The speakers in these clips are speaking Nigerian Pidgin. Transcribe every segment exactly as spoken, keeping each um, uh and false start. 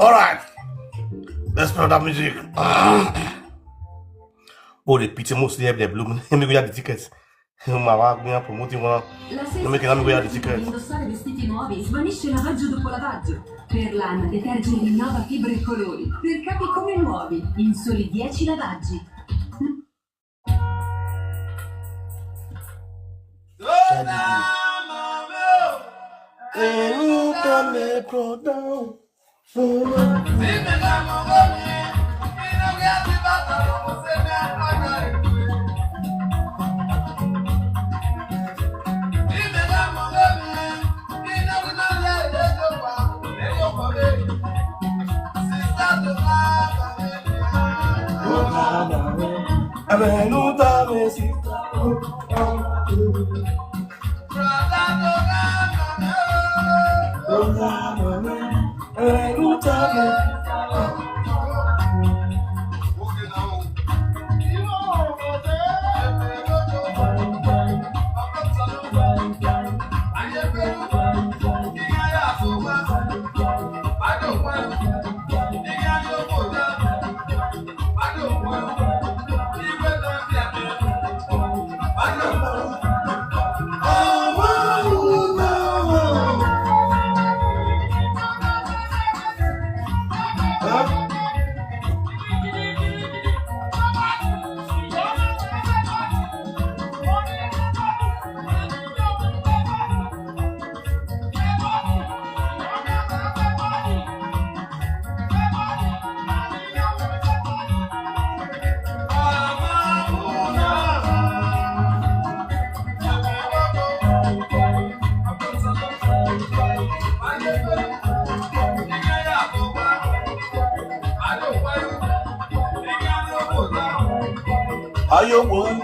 All right. Let's play that music. Ah. Oh, the pity mostly have the bloom. Let me go get the tickets. Ma va, mi promote, ma. La sensazione di indossare vestiti nuovi svanisce lavaggio dopo lavaggio. Perlan detergent rinnova fibre e colori per capi come nuovi in soli dieci lavaggi. Ayo, boy.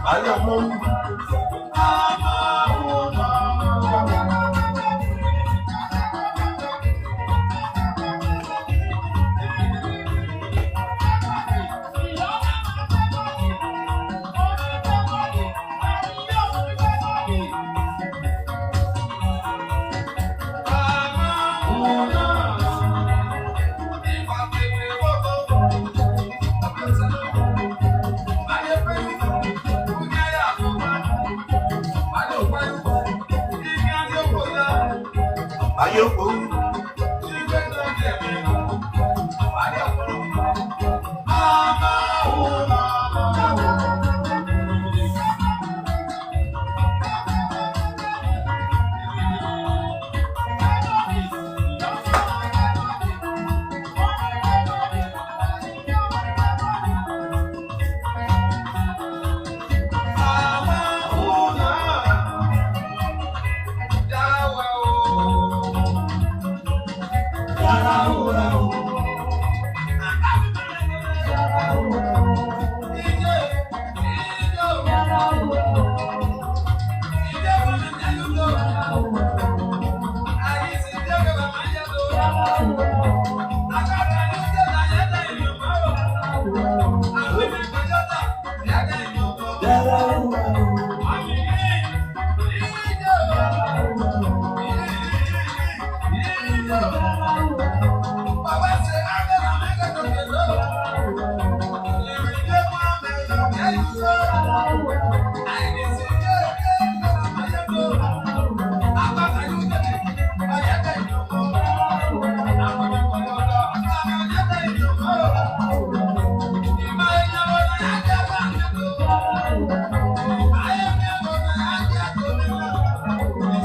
Ayo, boy.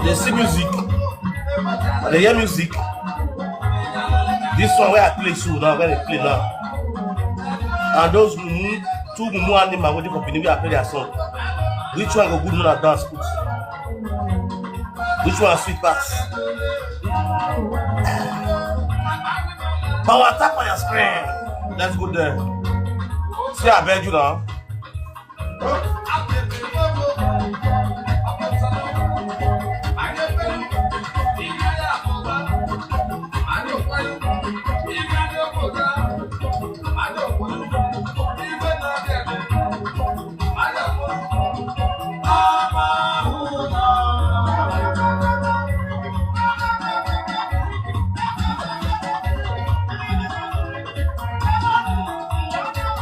They see music. They hear music. This one where I play so now, where they play now. And those mumu, two mumu animal waiting for Benin, where I play their song. Which one go good, more dance put? Which one sweet pass? Power tap on your screen. Let's go there. See, I beg you now.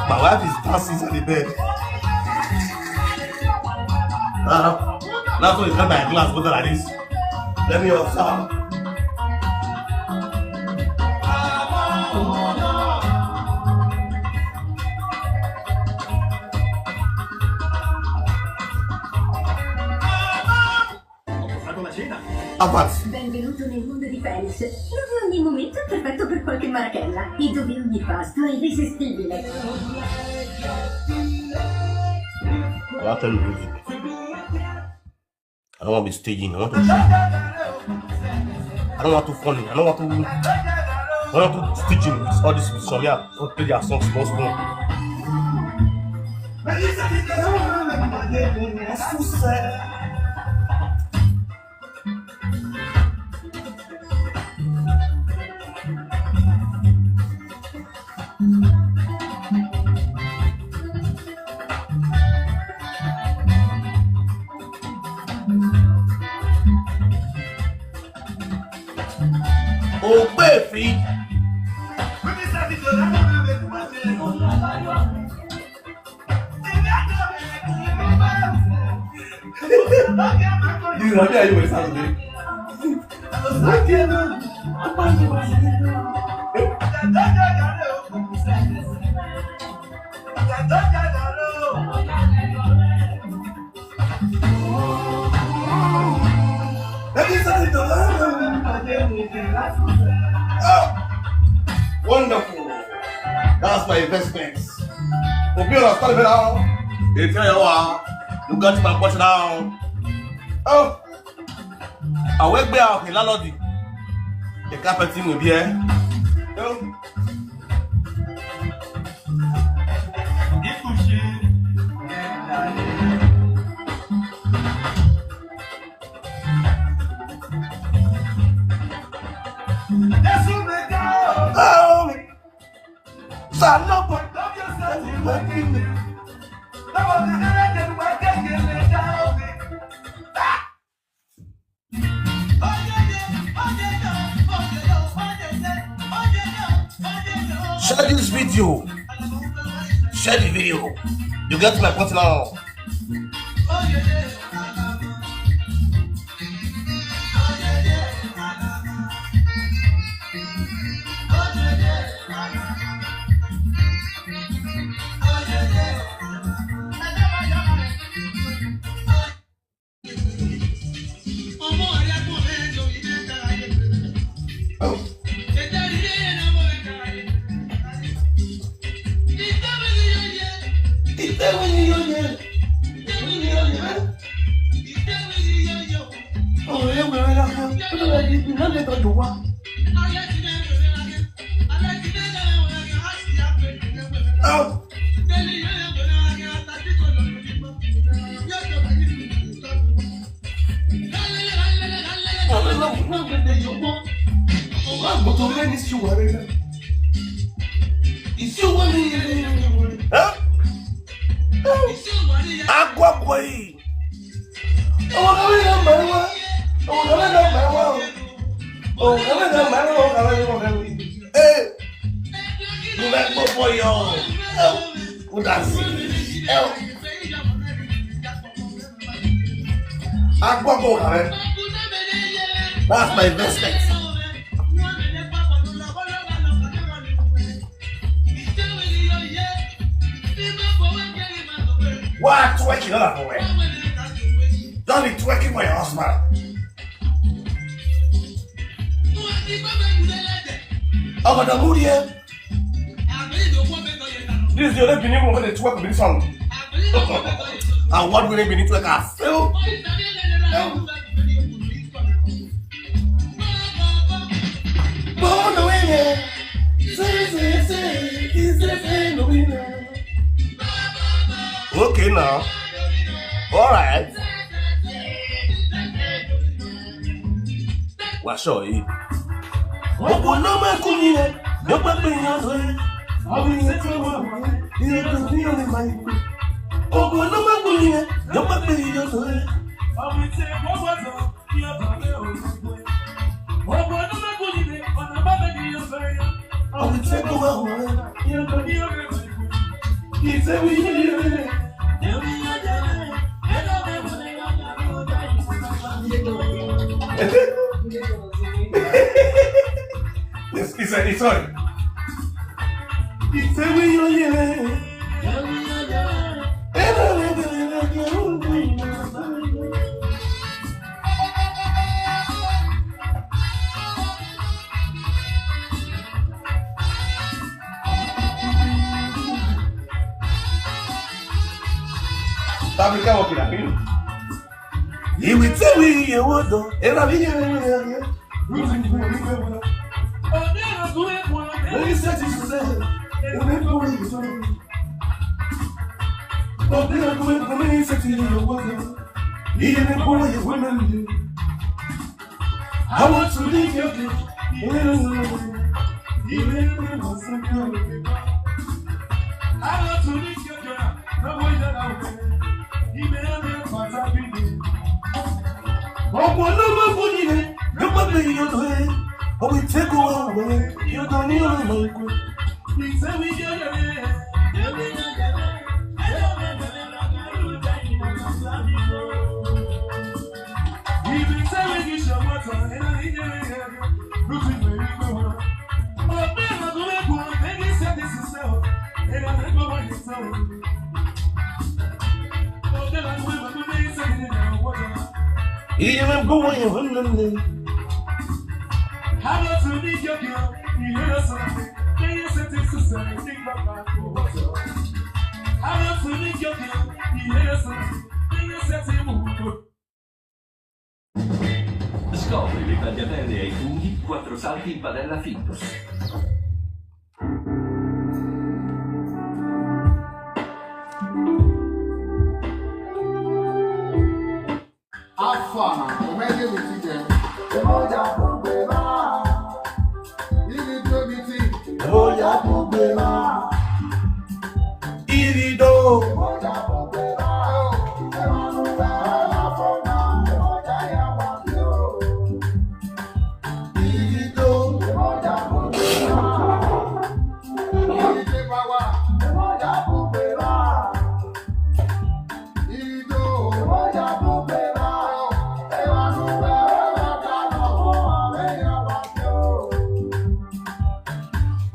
My wife is dancing on the bed. Uh, that's why it's got my glass water like this. Let me observe. Avanti. Benvenuto nel mondo di Felix, dove ogni momento è perfetto per qualche marachella e dove ogni pasto è irresistibile. I'll tell you music. I don't want to be staging. I want to. I don't want to funny. I don't want to. I want to staging with all this with some, yeah. Go play their songs small small. Ogbefi. This is how I was Saturday. Oh, wonderful. That's my investment. Hope you understand me now. They tell you what. You got my watch now. Oh. Awegbe aoke lalodi. The carpet team will be here. Oh. Share this video. Share the video. You get my point now. Huh? Agwagwai. Hey, you like go for your. Who does? Agwagwai. That's my investment. Why twerk in other for where? Don't be twerking for your husband. Ọgọdọ múri ẹ. This is the only Benin woman wey dey twerk with this song. Award winning Benin twerker. Okay now. All right. Washo yi. Ogo no ma kunye, no pa pe yan so. Ogo ni ko wa, ni ko ni o ni ma yi. Ogo no ma kunye, no pa pe yan so. Ogo ni ko wa, ni ko ni o ni ma yi. He said we hear you. It's, it's, it's sorry. It's a way you live. Tábìlì káwọn kìlà kìlù. Ìwé tí wí iye owó dán, ẹ̀rọ mi yẹ wọ́n yẹ yẹ. Lórí sẹ́ẹ̀tì ṣiṣẹ́, ẹ̀rọ mi kọ́ wọ́n yẹ sọ́rọ́. Lórí sẹ́ẹ̀tì ṣiṣẹ́, ẹ̀rọ mi kọ́ wọ́n yẹ sọ́rọ́. Iye mi kọ́ wọ́n yẹ wọ́n náà nìyẹn. I want to live your dream. I want to live your dream. No boy that I will. Ọmọ ọlọ́mọ fún ilẹ̀ ló pẹ́ pé yóò tó ẹ̀. Ọmọ ìtẹ́kọ̀ọ́ wà wẹ̀ yóò tó ní ọ̀rọ̀ ìkú. Ìtẹ́wé yóò yẹ. Iye me bo wa ye wonne. Scopri le tagliatelle ai funghi, quattro salti in padella Findus. How far now? Where dey with you there? Irido meeting. Irido. Irido. Irido power.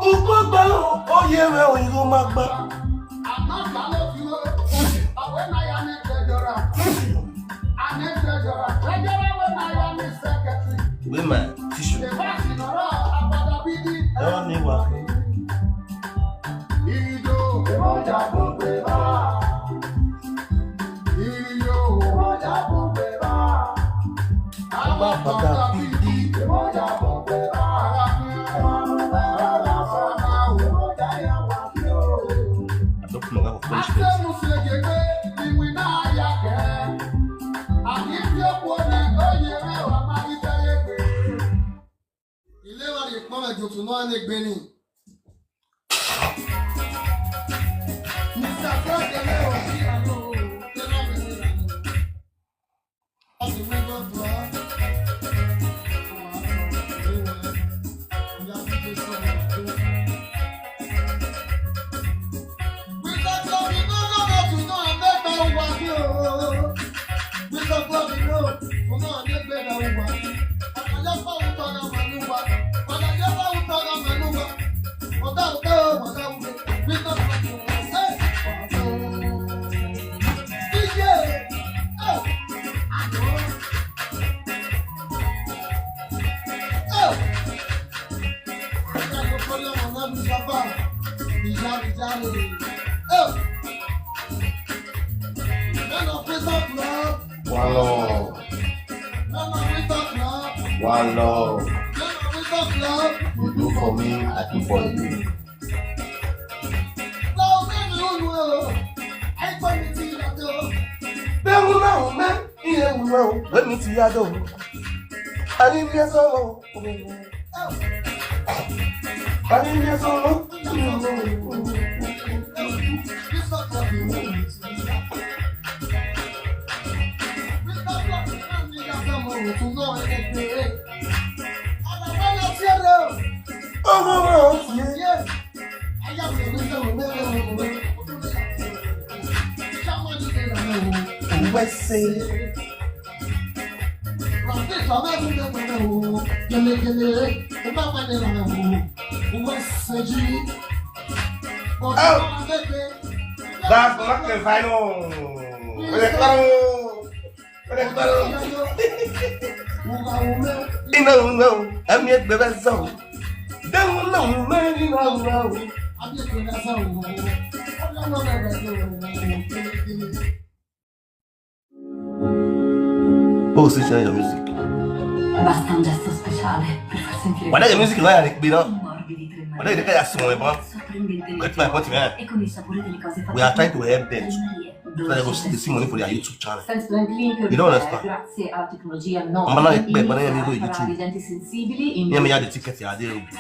Ukpokpo oye we oyibo magba. Women tissue. Don need work. Agba fata P D. I don't know how to finish this. Ilé wa lè pọ́n ẹ̀jọ̀ tó náà lè gbé ni. Mister Frank Elero sí àlọ́ o. One love. One love. You do for me, I do for you. Bẹ́ẹ̀ mú náà mẹ́, iye wù náà, bẹ́ẹ̀ mi ti yá dọ̀. Àní bí ẹ sọ̀rọ̀. Àní bí ẹ sọ̀rọ̀. Oh, that's not the final. Where the clown? Where the clown? Ina una, ami egbe bezo. Dem una una, ina una. Oh, si c'è la musica. Basta un gesto speciale per far sentire... Guarda che musica noi abbiamo qui, no? Guarda che cazzo, ma... Sorprendente. Aspetta, aspetta, eh. E con il sapore delle cose fatte... We are trying to help them. So they go see the money for their YouTube channel. You don't understand. Grazie alla tecnologia, no. Ma non è che beh, ma non è amico di YouTube. Io mi ha detto che ti ha detto.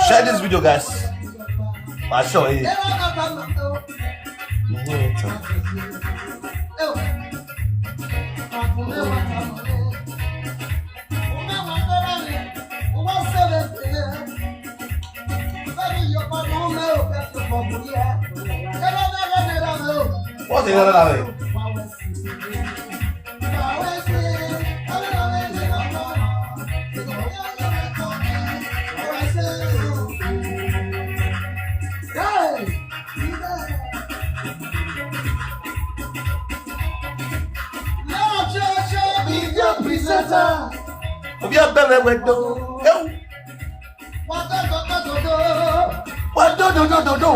Share this video, guys. I show you. What's the other way? Obi abẹ́rẹ́ wẹ̀ dó. Wà dó dó dó dó dó. Wà dó dó dó dó dó.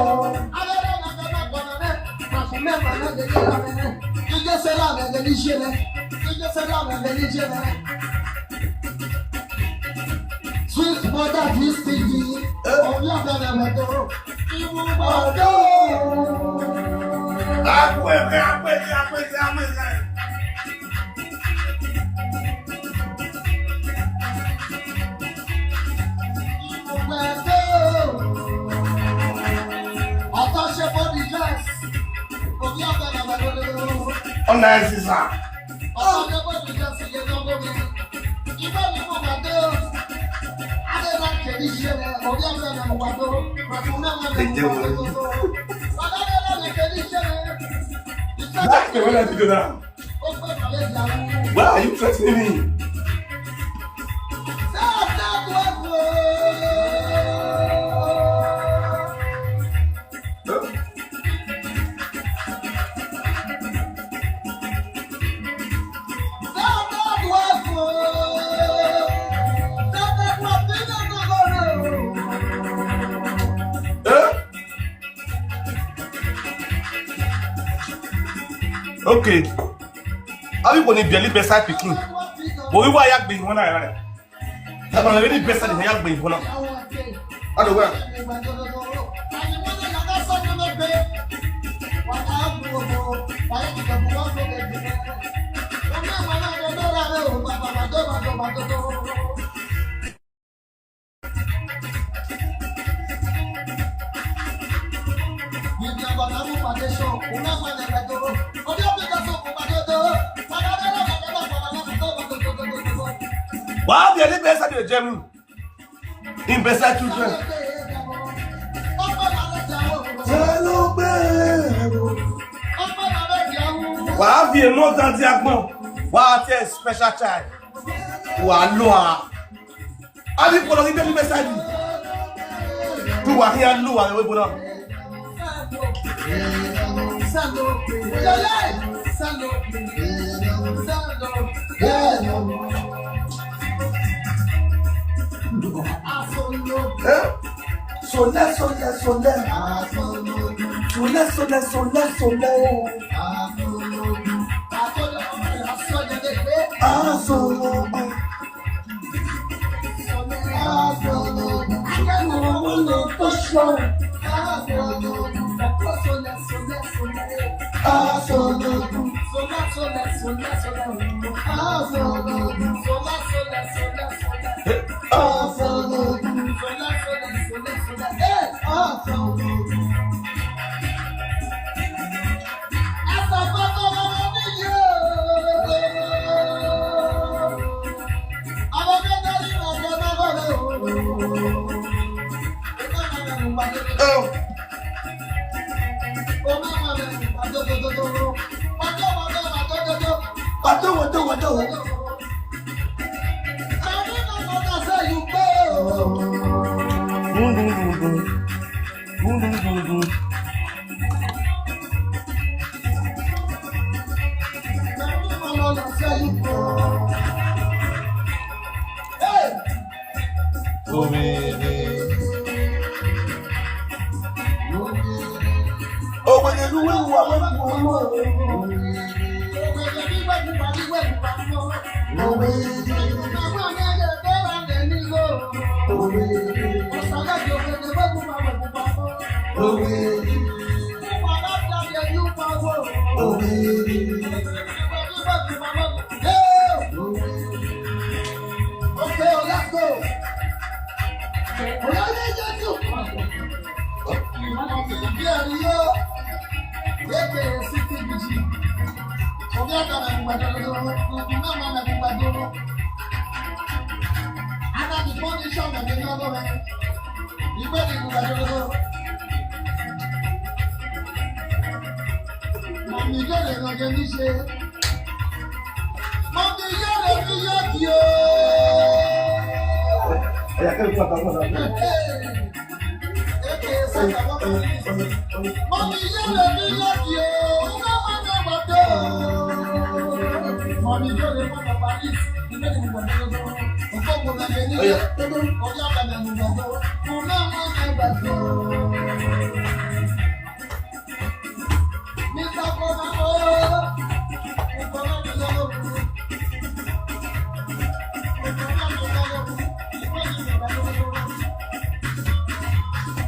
Sweet mother, this T V. Obi abẹ́rẹ́ wẹ̀ dó. Wà dó. Akwẹ́kẹ́, akwẹ́kẹ́, akwẹ́kẹ́, akwẹ́kẹ́. Ọ̀nà ẹ̀sìn sà. Ẹ jẹ́ wọlé. Láti wọlé àti jọ̀dá. Why are you threatening me? Eh? Okay. How you gonna be a little bedside picking? But we were yak being one eye. I'm already better than yak being one. I don't wear. Wàá fi ẹni bẹ́ẹ̀ sáré jẹun. In better children. Wàá fi èmọ́ dantí agbọ̀n. Wàá tẹ special child. Wàá lọ à. A ní kò lọ rí bẹ́ẹ̀ ní mẹ́sàgì. Tó wà ní àlọ́ wà lọ́wọ́ ìbọn náà. Eh? Sole, sole, sole. Sole, sole, sole, sole. Azolo. Wado, wado, wado. Dun, dun, dun, dun. Dun, dun, dun, dun. Hey! Owere. Owere, luwe, luwa, we, luwa, luwa. Owere. Owere. Owere. Okay, let's go. Oya, oya, oya, oya. Oya, oya, oya. Eke sixty B G. Oya, oya, oya, oya. Ana the condition of the government. Ìgbẹ́ ni ìgbà tó lọ. Mọ̀mí yóò lè ràn jẹ níṣe. Mọ̀mí yóò lè fi yóò di o. Mọ̀mí yóò lè fi yóò di o. Mọ̀mí yóò lè fọ́nà Paris. Ìgbẹ́ ni ìgbà tó lọ. Ògbógbò náà lè ní. Ọjọ́ àgbàdo ìgbà tó. Kò náà wọ́n ń gbà tó.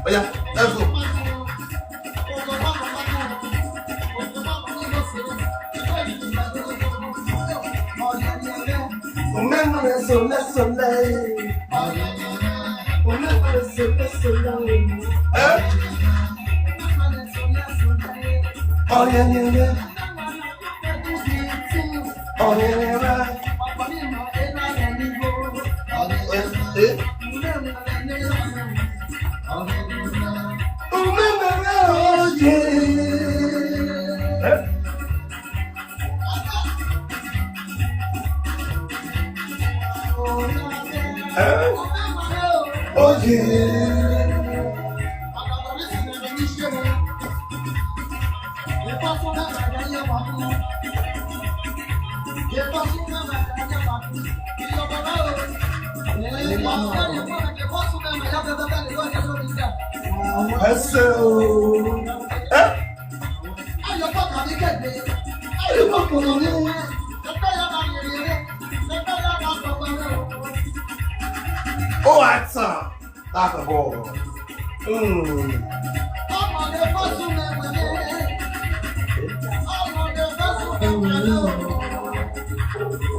Oya, let's go. Remember the soul, let's soul, eh. Remember the soul, let's soul, eh. Eh? Oh, yeah, yeah, yeah. Oh, yeah, yeah, yeah. Eh, eh. Remember, oh, yeah. Eh? Eh? Oh, yeah. Ẹ ṣé o. Eh? Ó wá tán. Lákòókò. Hmm.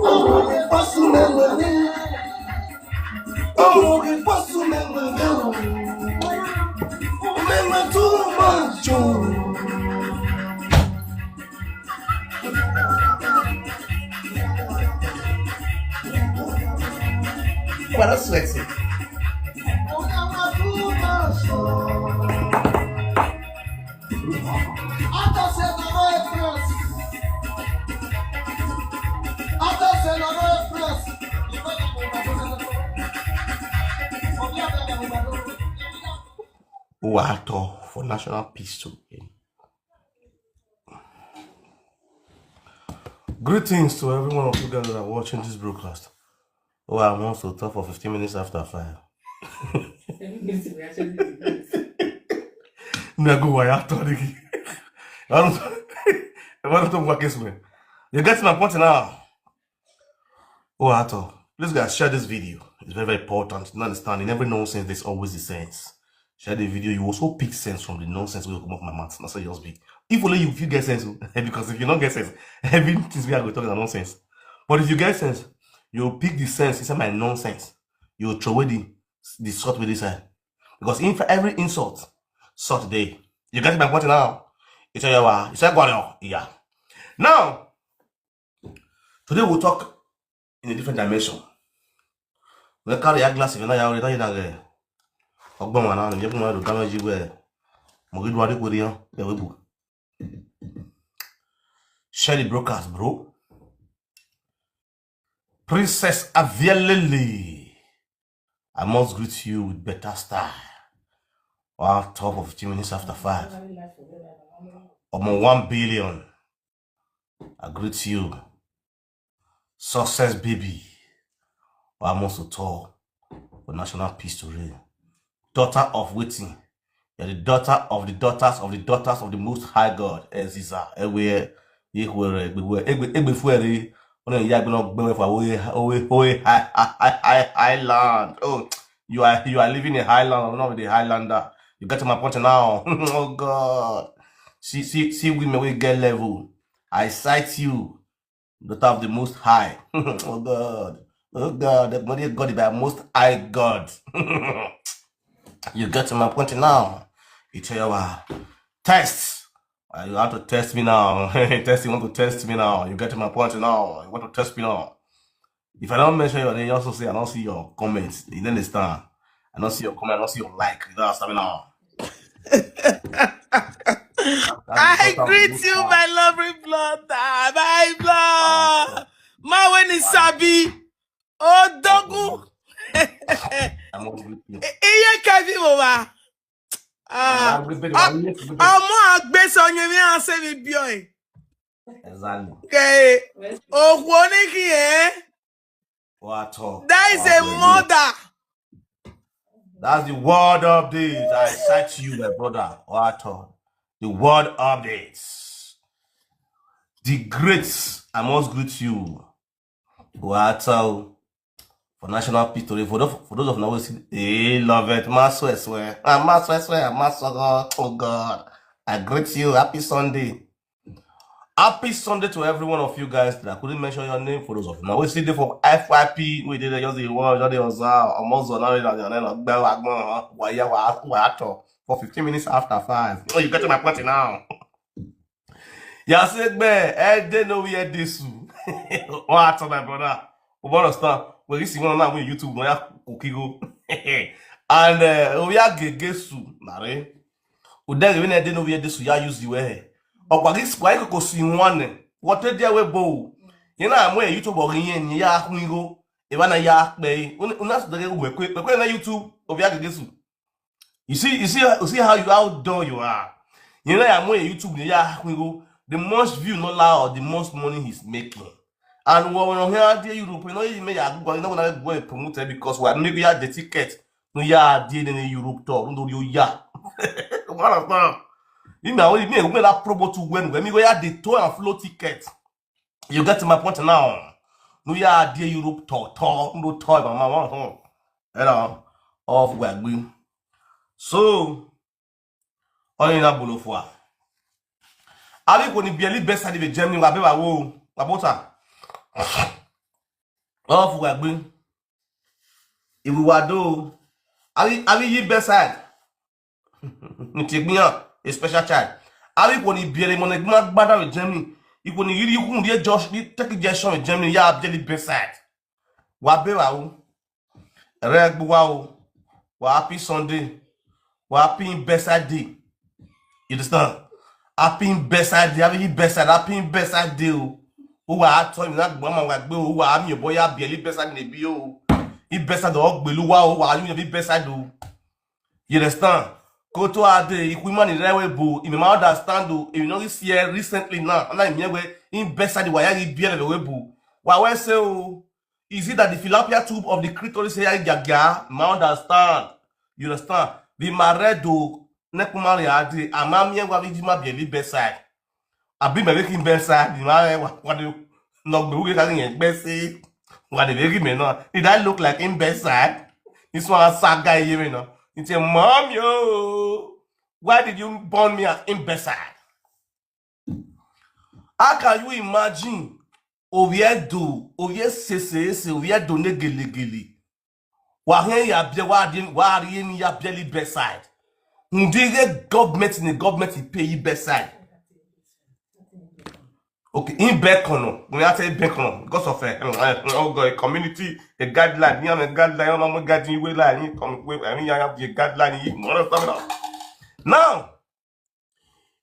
Oh, we pass you, man, man, man. Oh, we pass you, man, man, man. Man, man, too much, oh. Well, that's sexy. Uwato for national peace to reign. Greetings to every one of you guys that are watching this broadcast. Oh, I want to talk for fifteen minutes after five. Me, I go wire talk again. I don't, I don't talk about case, man. You get my point now. Oh, at all. Please, guys, share this video. It's very, very important. You understand? In every nonsense, there's always the sense. Share the video. You also pick sense from the nonsense wey come off my mouth. That's how you just be. If only you, if you get sense, oh, because if you don't get sense, everything we are going to talk is nonsense. But if you get sense, you pick the sense inside my nonsense. You throw away the, the salt with this side. Because in every insult, salt dey. You get my point now? It's a yawa. It's a guano. Yeah. Now, today we'll talk in a different dimension. We carry your glass, if you're not already, you're not there. Ogbon wana, you come out of damage where Mogi Dwari Korean, there we go. Share the broadcast, bro. Princess Avialele, I must greet you with better style. On top of fifteen minutes after five. Omo one billion, I greet you. Success baby, I must to tall for national peace to reign. Daughter of waiting. You're the daughter of the daughters of the daughters of the Most High God. Eziza, everywhere. Ihuere, everywhere. Egbe, egbe fuere. Only ya gonna be for away, away, away, high, high, high, high land. Oh, you are, you are living in high land, not the Highlander. You get to my point now. Oh God. See, see, see, women we get level. I cite you, daughter of the Most High. Oh God. Oh God. The money God by Most High God. You get to my point now. You tell you what. Test. Uh, you have to test me now. Test, you want to test me now. You get to my point now. You want to test me now. If I don't mention your name, you also say I don't see your comments. You don't understand. I don't see your comment. I don't see your like. You don't understand me now. I greet you, my lovely brother, my blood. Ma when is Sabi? Odogu. I must greet you. Iye kavi mo wa. Ah, Ọmọ àgbẹ̀ sọ yẹn mi à ń ṣe mi bí ọ̀yìn. Exactly. Okay. Òkú oníkì ẹ̀. What at all? That is a mother. That's the world update. I cite you, my brother. What at all? The world updates. The greats, I must greet you. What at all? For national victory, for those, for those of now, we see, hey, love it. Maso swear. Ah, Maso swear. Maso God. Oh God. I greet you. Happy Sunday. Happy Sunday to every one of you guys that I couldn't mention your name for those of now. We see the for F Y P, we did just the world, just the Oza, almost on our and then Waya Wato for fifteen minutes after five. Oh, you get to my party now. Yeah, I said, man, I didn't know we had this. What, my brother? We understand. Well, this is one now with YouTube, we have Kukigo. And uh, we are Gegesu, Mare. Udege wene de no we de su ya use the way. Okwa gi kwa iko ko si one. What did they we bo? You know, I'm where YouTube or yen ya huigo. If I ya pay. Una su dege we kwe kwe na YouTube of ya Gegesu. You see, you see, you see how you how dumb you are. You know, I'm where YouTube ya huigo. The most view no loud, the most money he's making. And when we here at Europe, you know, you may have go, you know, when I go and promote it because we are maybe at the ticket. No ya di ni Europe tour, no do ya. What of now? You know, we me we na promo to when we go ya the tour and flow ticket. You get to my point now. No ya di Europe tour, tour, no tour, mama, huh? You know, off we agree. So, only na bolo for. Abi ko ni bieli best side of Germany wa be wa wo, wa bota. Off we agree. Iwu wa do. Abi abi yi best side. Nti gbiyan a special child. Abi ko ni bieli mo ne gba gbada with Germany. Iko ni yiri ku ndi just ni take injection with Germany ya bieli best side. Wa be wa o. Regbu wa o. Wa happy Sunday. Wa happy best side day. You understand? Happy best side day. Happy best side. Happy best side day o. O wa ato mi na gbo ma wa gbe o wa mi boy ya bieli best side ni bi o. I best side o gbelu wa o wa you be best side o. You understand? Koto ade ikwimani rewe bo. I me ma understand o. You know this year recently now. And I mean we in best side wa ya bieli we bo. Wa we say o. Is it that the fallopian tube of the clitoris here gaga? Ma understand. You understand? The maredo nekumari adi amamie wa vijima bieli best side. Abi me making best side. The mare wa wa do no gbe we ka yen gbe si. Wa de very me no. Did I look like in best side? This one saga you me no. It's a mom yo. Why did you born me as in best side? How can you imagine? Oviedo, ovie sese ese, oviedo ne gele gele. Wa hen ya bie wa di wa ri ni ya bieli best side. Ndi ge government ni government pay you best side. Okay, in Bekono, we are saying Bekono because of uh, oh God, community a guideline. You have a guideline. I'm a guideline. We like you come. We I mean, you have a guideline. You understand now? Now,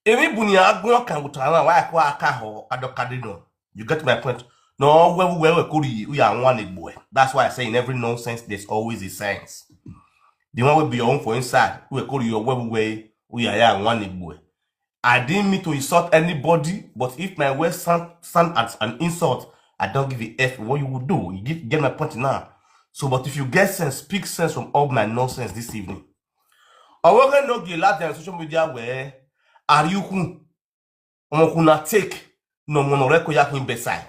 Emi buni agun kan gutara wa kwa aka ho adokade no. You get my point? No, we we we kori we are one igbo. That's why I say in every nonsense there's always a sense. The one will be your own for inside. We kori your we we we are one igbo. I didn't mean to insult anybody, but if my words sound, sound as an insult, I don't give a F what you would do. You get, get my point now. So, but if you get sense, speak sense from all my nonsense this evening. Owoke no give last on social media where are you who? Omokuna take no mono record yak him bedside.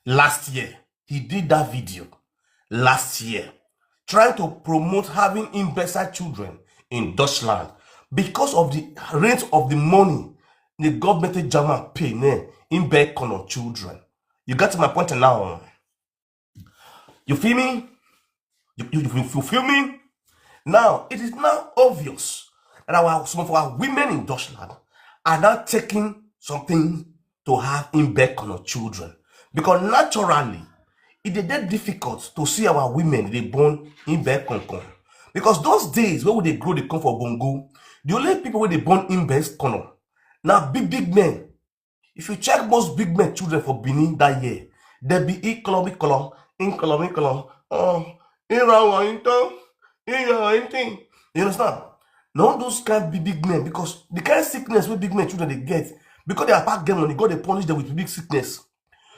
Last year, he did that video last year trying to promote having imbecile children in Dutchland because of the rate of the money the government of German pay ne imbecile children. You get my point now. You feel me? You, you, you, you feel me? Now, it is now obvious that our some of our women in Dutchland are now taking something to have imbecile children. Because naturally, it is very difficult to see our women they born imbecile. Because those days when they grow, they come for bongo, the only people where they born imbecile now big, big men. If you check most big men children for Benin that year, they be economical, economical, uh, you understand? Now those kind big, big men, because the kind of sickness where big men children they get, because they are pack them money, God they punish them with big sickness.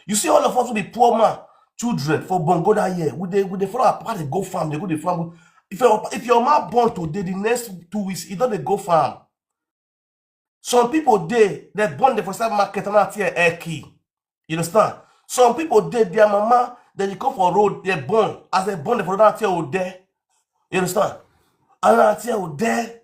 You see all of us with the poor man children for bongo that year, with the with the follow apart they go farm, they go the farm. If your if your man born today, the next two weeks, he don't they go farm. Some people they they born the for side market and not here air key. You understand? Some people they their mama, then you come for road, they born as they born the for not here or there. You understand? And not here or there.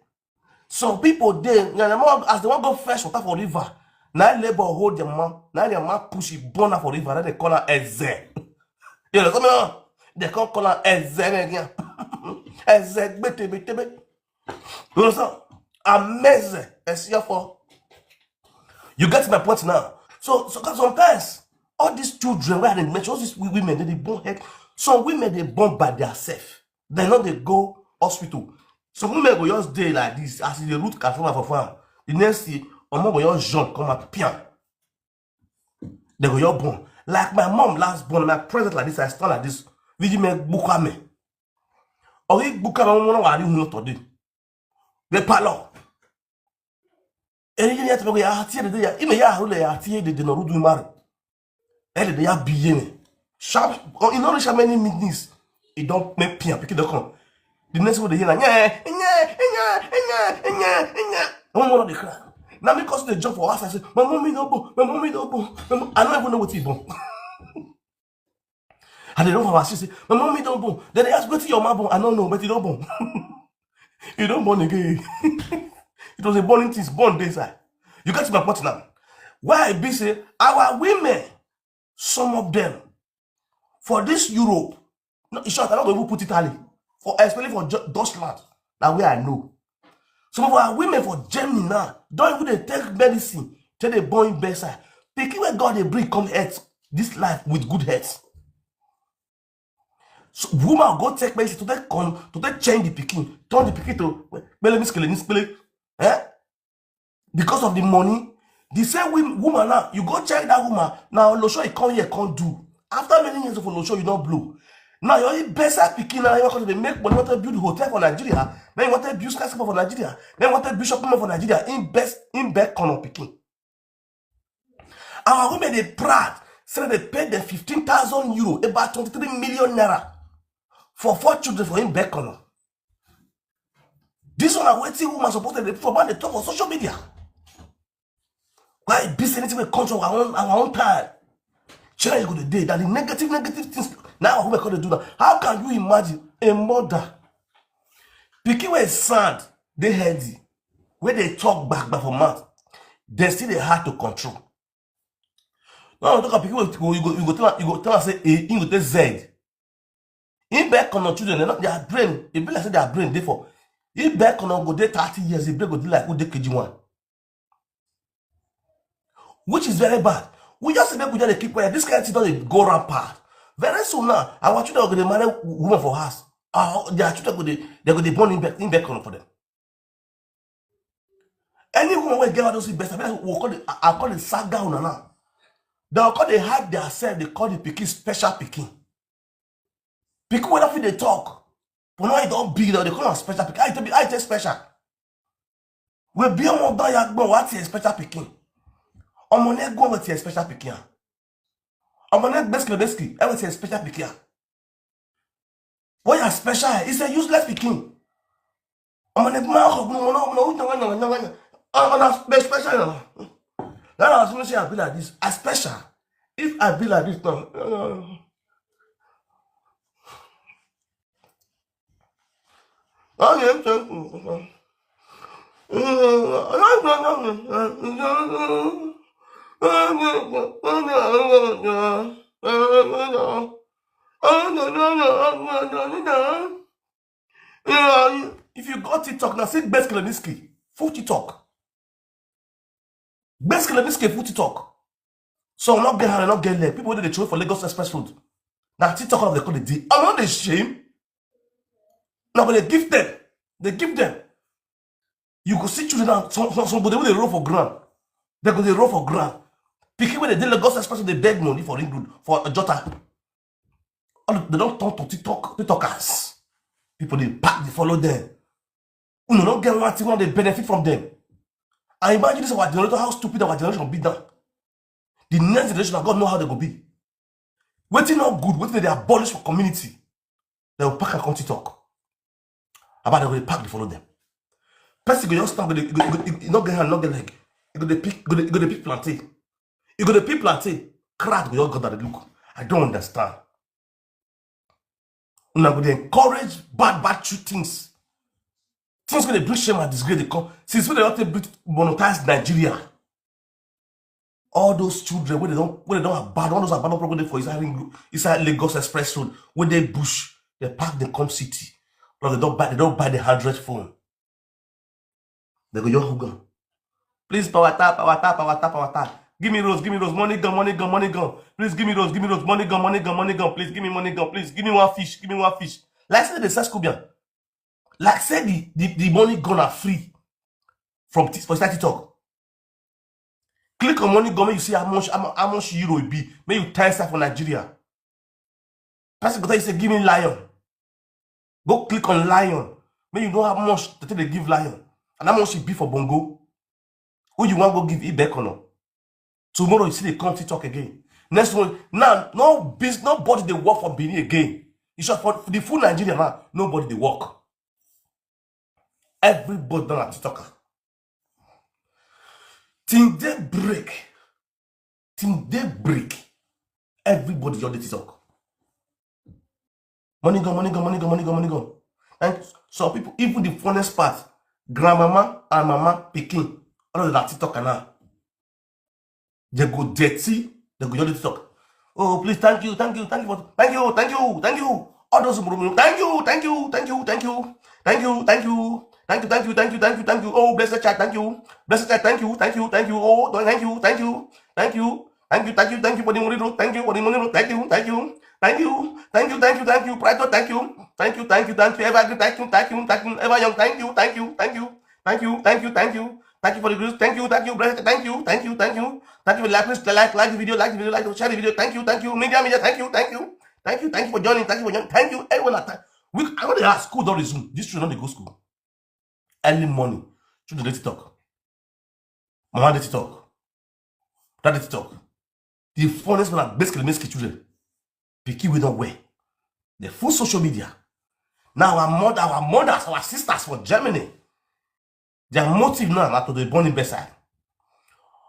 Some people they, you know, as they want go fresh water for river, now labor hold their mama, now their mama push it born her for river, then they call her Eze. You know, some of them, they can't call her Eze again. Eze, bete, bete, bete. You understand? Amazing. As your for. You get my point now. So, so sometimes all these children where they mention, all these women, they, they born head. Some women they born by themselves. They not they go hospital. Some women go just day like this as the root cassava for farm. The next thing, omo go just jump come out pian. They go your born. Like my mom last born, my present like this, I stand like this. Viji me bukame. Or he bukame one wari who not today. The palo. And you have to go ya tie the ya. Ime ya hule ya tie the no rudu mari. And the ya biye me. Sharp. Or in only sharp many minutes. It don't make pian pick it come. The next one they hear like yeah yeah yeah yeah yeah yeah. One more they cry. Now because they jump for us, I say, my mommy no born, my mommy no born. My mo-, I don't even know what he born. And they don't have a say, my mommy don't born. Then they ask, what's your mom born? I don't know, but you don't born. You don't born again. It was a born things born this side. You get my point now. Why I be say our women, some of them, for this Europe, no, in short, I'm not going to put Italy, for especially for Ju- Dutchland, that way I know. Some of our women for Germany now don't even dey take medicine till they born bedside. Pikin where God they bring come earth this life with good health. So woman go take medicine to take come to take change the pikin, turn the pikin to pele miskele miskele. Eh? Because of the money, the same wo- woman now, you go check that woman now. Losho he come here can't do. After many years of Losho, you not blow. Now you're in bedside pikin now. You want to make money, want to build hotel for Nigeria. Then you want to build skyscraper for Nigeria. Then you want to build shopping mall for Nigeria. In best in bed corner pikin. Our women they proud. Say they paid the fifteen thousand euro, about twenty-three million naira, for four children for in bed corner. This one are waiting woman supposed to be for man they talk on social media. Why this anything will come to our own our own time? China you go the day that the negative negative things now who we call they do that. How can you imagine a mother picking where sand they healthy, where they talk back back for mouth, they still they hard to control. Now talk about people you go you go you go tell you go tell us say a you go tell Z. In back on children, they not their brain. It be like say their brain dey for. In back on go dey thirty years, the brain go dey like who dey K G one. Which is very bad. We just say make we just dey keep quiet. This kind of thing don dey go rampant. Very soon now, our children go dey marry woman for house. Our, their children go dey they go dey born in back in back on for them. Any woman wey get all those things, best, I mean, we call the, I, I call the saga una now. They call, they hide their self, they call the pikin special pikin. Pikin wey no fit dey talk. But now e don big now, they call am special pikin. I tell you, I tell special. We be ọmọ ọdọ ya gbọ́n, wá tiẹ̀ special pikin. Ọmọ ní ẹgbọ́n wẹ̀ tiẹ̀ special pikin. Ọmọ ní gbẹ́sìkì gbẹ́sìkì, ẹ wẹ̀ tiẹ̀ special pikin. Why you special? It's a useless pikin. Ọmọ ní gbọ́n ọkọ̀ gbọ́n ọmọ náà, ọmọ náà, ọmọ náà, ọmọ náà, ọmọ náà, special. Now I was say I be like this. I special. If I be like this now, if you go TikTok now, see Gbeskelenisky, full TikTok. Gbeskelenisky, full TikTok. So no get hand, no get leg. People wey dey throw for Lagos Express Road. Now TikTok of the call the I'm not ashamed. Now but they give them. They give them. You go see children now. Some, some, somebody wey dey roll for ground. They go dey roll for ground. Pikin wey dey dey Lagos Express Road dey beg money for Ring Road, for Ojota. All of, they don turn to TikTok, TikTokers. People dey pack, dey follow them. You know, don't get one thing, one dey benefit from them. I imagine this our generation, how stupid our generation be now. The next generation, God know how they go be. Wetin no good, wetin they abolish for community, they will pack and come TikTok. About they go dey pack, dey follow them. Person go just stand, go dey, go, go, you no get hand, no get leg. You go dey pick, go dey, go dey pick plantain. You go dey pick plantain. Crowd go just go down dey look. I don't understand. Una go dey encourage bad, bad true things. Things wey dey bring shame and disgrace dey come. Since when they don take bring monetize Nigeria, all those children wey they don, wey they don abandon, all those abandoned property for inside Ring Road, inside Lagos Express Road, wey dey bush, they pack, they come city. Plus they don buy, they don buy the hundred phone. They go just hook am. Please, power tap, power tap, power tap, power tap. Give me rose, give me rose. Money gun, money gun, money gun. Please give me rose, give me rose. Money gun, money gun, money gun. Please give me money gun. Please give me one fish, give me one fish. Like say they sell Scorpion. Like say the, the, the money gun are free from t- for inside TikTok. Click on money gun, make you see how much, how mu- how much euro it be. Make you times that for Nigeria. Person go tell you say, "Give me lion." Go click on lion. Make you know how much they take dey give lion and how much it be for bongo. Who you want go give Ibekono? Tomorrow you see they come TikTok again. Next one now, no business, nobody dey work for Benin again. You sure for the full Nigeria now, nobody dey work. Everybody don a TikToker. Till day break, till day break, everybody just dey TikTok. Money gun, money gun, money gun, money gun, money gun. And some people, even the funniest part, grandmama and mama pikin, all of that TikToker now. They go dirty, they go just TikTok. Oh, please, thank you, thank you, thank you, for, thank you, thank you, thank you. All those murmur, thank you, thank you, thank you, thank you, thank you, thank you, thank you, thank you, thank you, thank you, thank you. Oh, blessed child, thank you, blessed child, thank you, thank you, thank you. Oh, thank you, thank you, thank you, thank you, thank you, thank you for the money road, thank you for the money road, thank you, thank you, thank you, thank you, thank you, thank you, Pride, thank you, thank you, thank you, thank you, Evergreen, thank you, thank you, thank you, Ever Young, thank you, thank you, thank you, thank you, thank you, thank you, thank you for the grace, thank you, thank you, blessed, thank you, thank you, thank you, thank you. Thank you for like, please like, like the video, like the video, like the share the video. Thank you, thank you, media, media, thank you, thank you, thank you, thank you for joining, thank you for joining, thank you, everyone. At time. We, I want to ask school don resume. This children no dey go school. Early morning, children dey TikTok. Mama dey TikTok. Dad dey TikTok. The funniest one na Gbeskelemeski children. Pikin wey don wear. The full social media. Now our mother, our mothers, our sisters for Germany, their motive now na to dey born in bedside.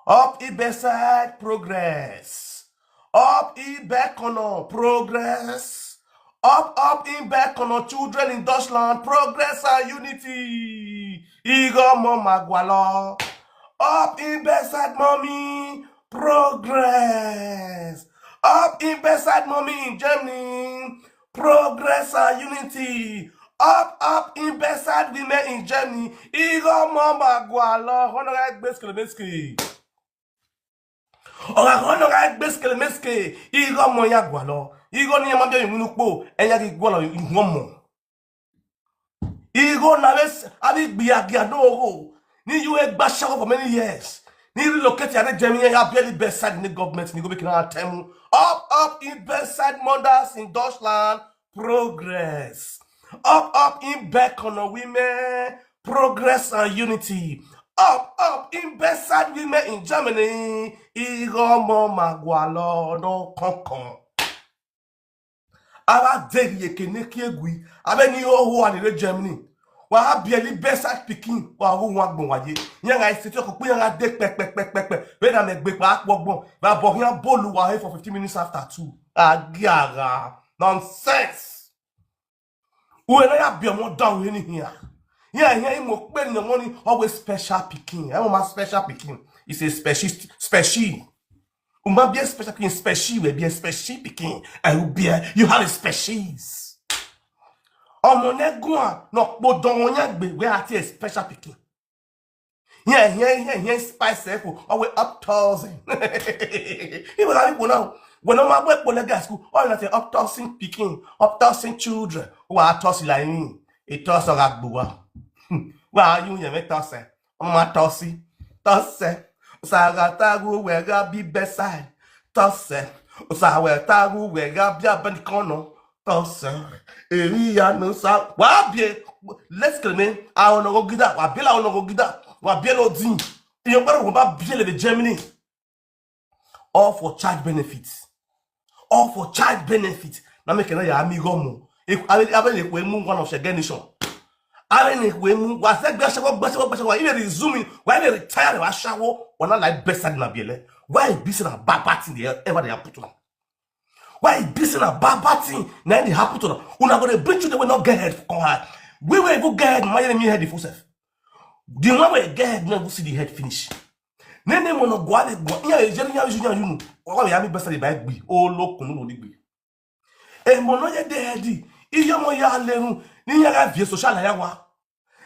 Up in bedside progress. Up in Bekono progress. Up, up in Bekono children in Dutchland progress and unity. Igo mama gwalo. Up in bedside mommy progress. Up in bedside mommy in Germany progress and unity. Up, up in bedside women in Germany. Igo mama gwalo. Honorary Gbeskelemeski. Ọ̀rọ̀ kan náà ká gbé skelemaske, irọ́ ọmọ ya gwà lọ. Irọ́ ní ẹ máa bẹ̀rẹ̀ nínú pò, ẹ̀yà kì í gwà lọ ìwọ̀n mọ̀. Irọ́ náà bẹ́ẹ̀ s- àbí gbìyàgbìyà náà rò. Ni you e gbashawo for many years. Ni relocate ya ne Germany ya barely bedside ni government ni go make na temu. Up, up in bedside mothers in Deutschland. Progress. Up, up in Bekono women. Progress and unity. Up, up in bedside women in Germany. Igomo magwalo no konkon. Aba degi ekene kiegui. Abe ni oho anire Germany. Wa ha bieli bedside pikin. Wa hu wa gbon waye. Yanga isi ti okokun yanga de pe pe pe pe pe. Be na me gbe pa akpo gbon. Ba bo yan bolu wa he for fifteen minutes after two. Agiara. Nonsense. Uwe na ya bi omo down any here. Yeah, yeah, imo pe ni omo ni always special pikin. I want my special pikin. It's a special, special. Uma be a special pikin, special, we be a special pikin. I will be a, you have a species. Omo ne gua, no po don ya gbe, we ati a special pikin. Yeah, yeah, yeah, yeah, spice for, oh, we up thousand. People are people now. When I'm at work, when I go school, oh, not up thousand pikin, up thousand children. Who are tossing like me? A toss of Agbuwa. Where are you, you make tossing? Ọmọ tọ́sí, tọ́sẹ̀, ṣàgàtàgò wẹ̀rẹ̀ bí bẹ́sàì, tọ́sẹ̀, ṣàwẹ̀tàgò wẹ̀rẹ̀ bí abẹ́nìkànnà, tọ́sẹ̀, èrí ìyanu sá. Wàá bíe, let's kill me, àwọn ọ̀nà gíga, wàá bí làwọn ọ̀nà gíga, wàá bíe lòdì. Ìyẹn pẹ́rẹ́ wọ́n bá bíe lè dé Germany. All for child benefit. All for child benefit. Na make na ya amigo mo. Abe abe le kwe mu one of shege nation. Abe le kwe mu wa se gbe shawo gbe shawo gbe shawo. Ibe resume. Wa ibe retire wa shawo. Wa na like best na biele. Why be say na bad bad thing dey ever dey happen to am? Why be say na bad bad thing na dey happen to am? Una go dey bring children wey no get head for come high. We wey even get head, my enemy head dey full self. The one wey get head no even see the head finish. Nene mo no gwa de gwa. Iya ejeri ya ju ya yunu. Wa ya mi best dey buy gbi. O lo kunu lo digbi. E mo no ye de head. Iyo mo ya lerun. Ni ya ga vie social ya wa.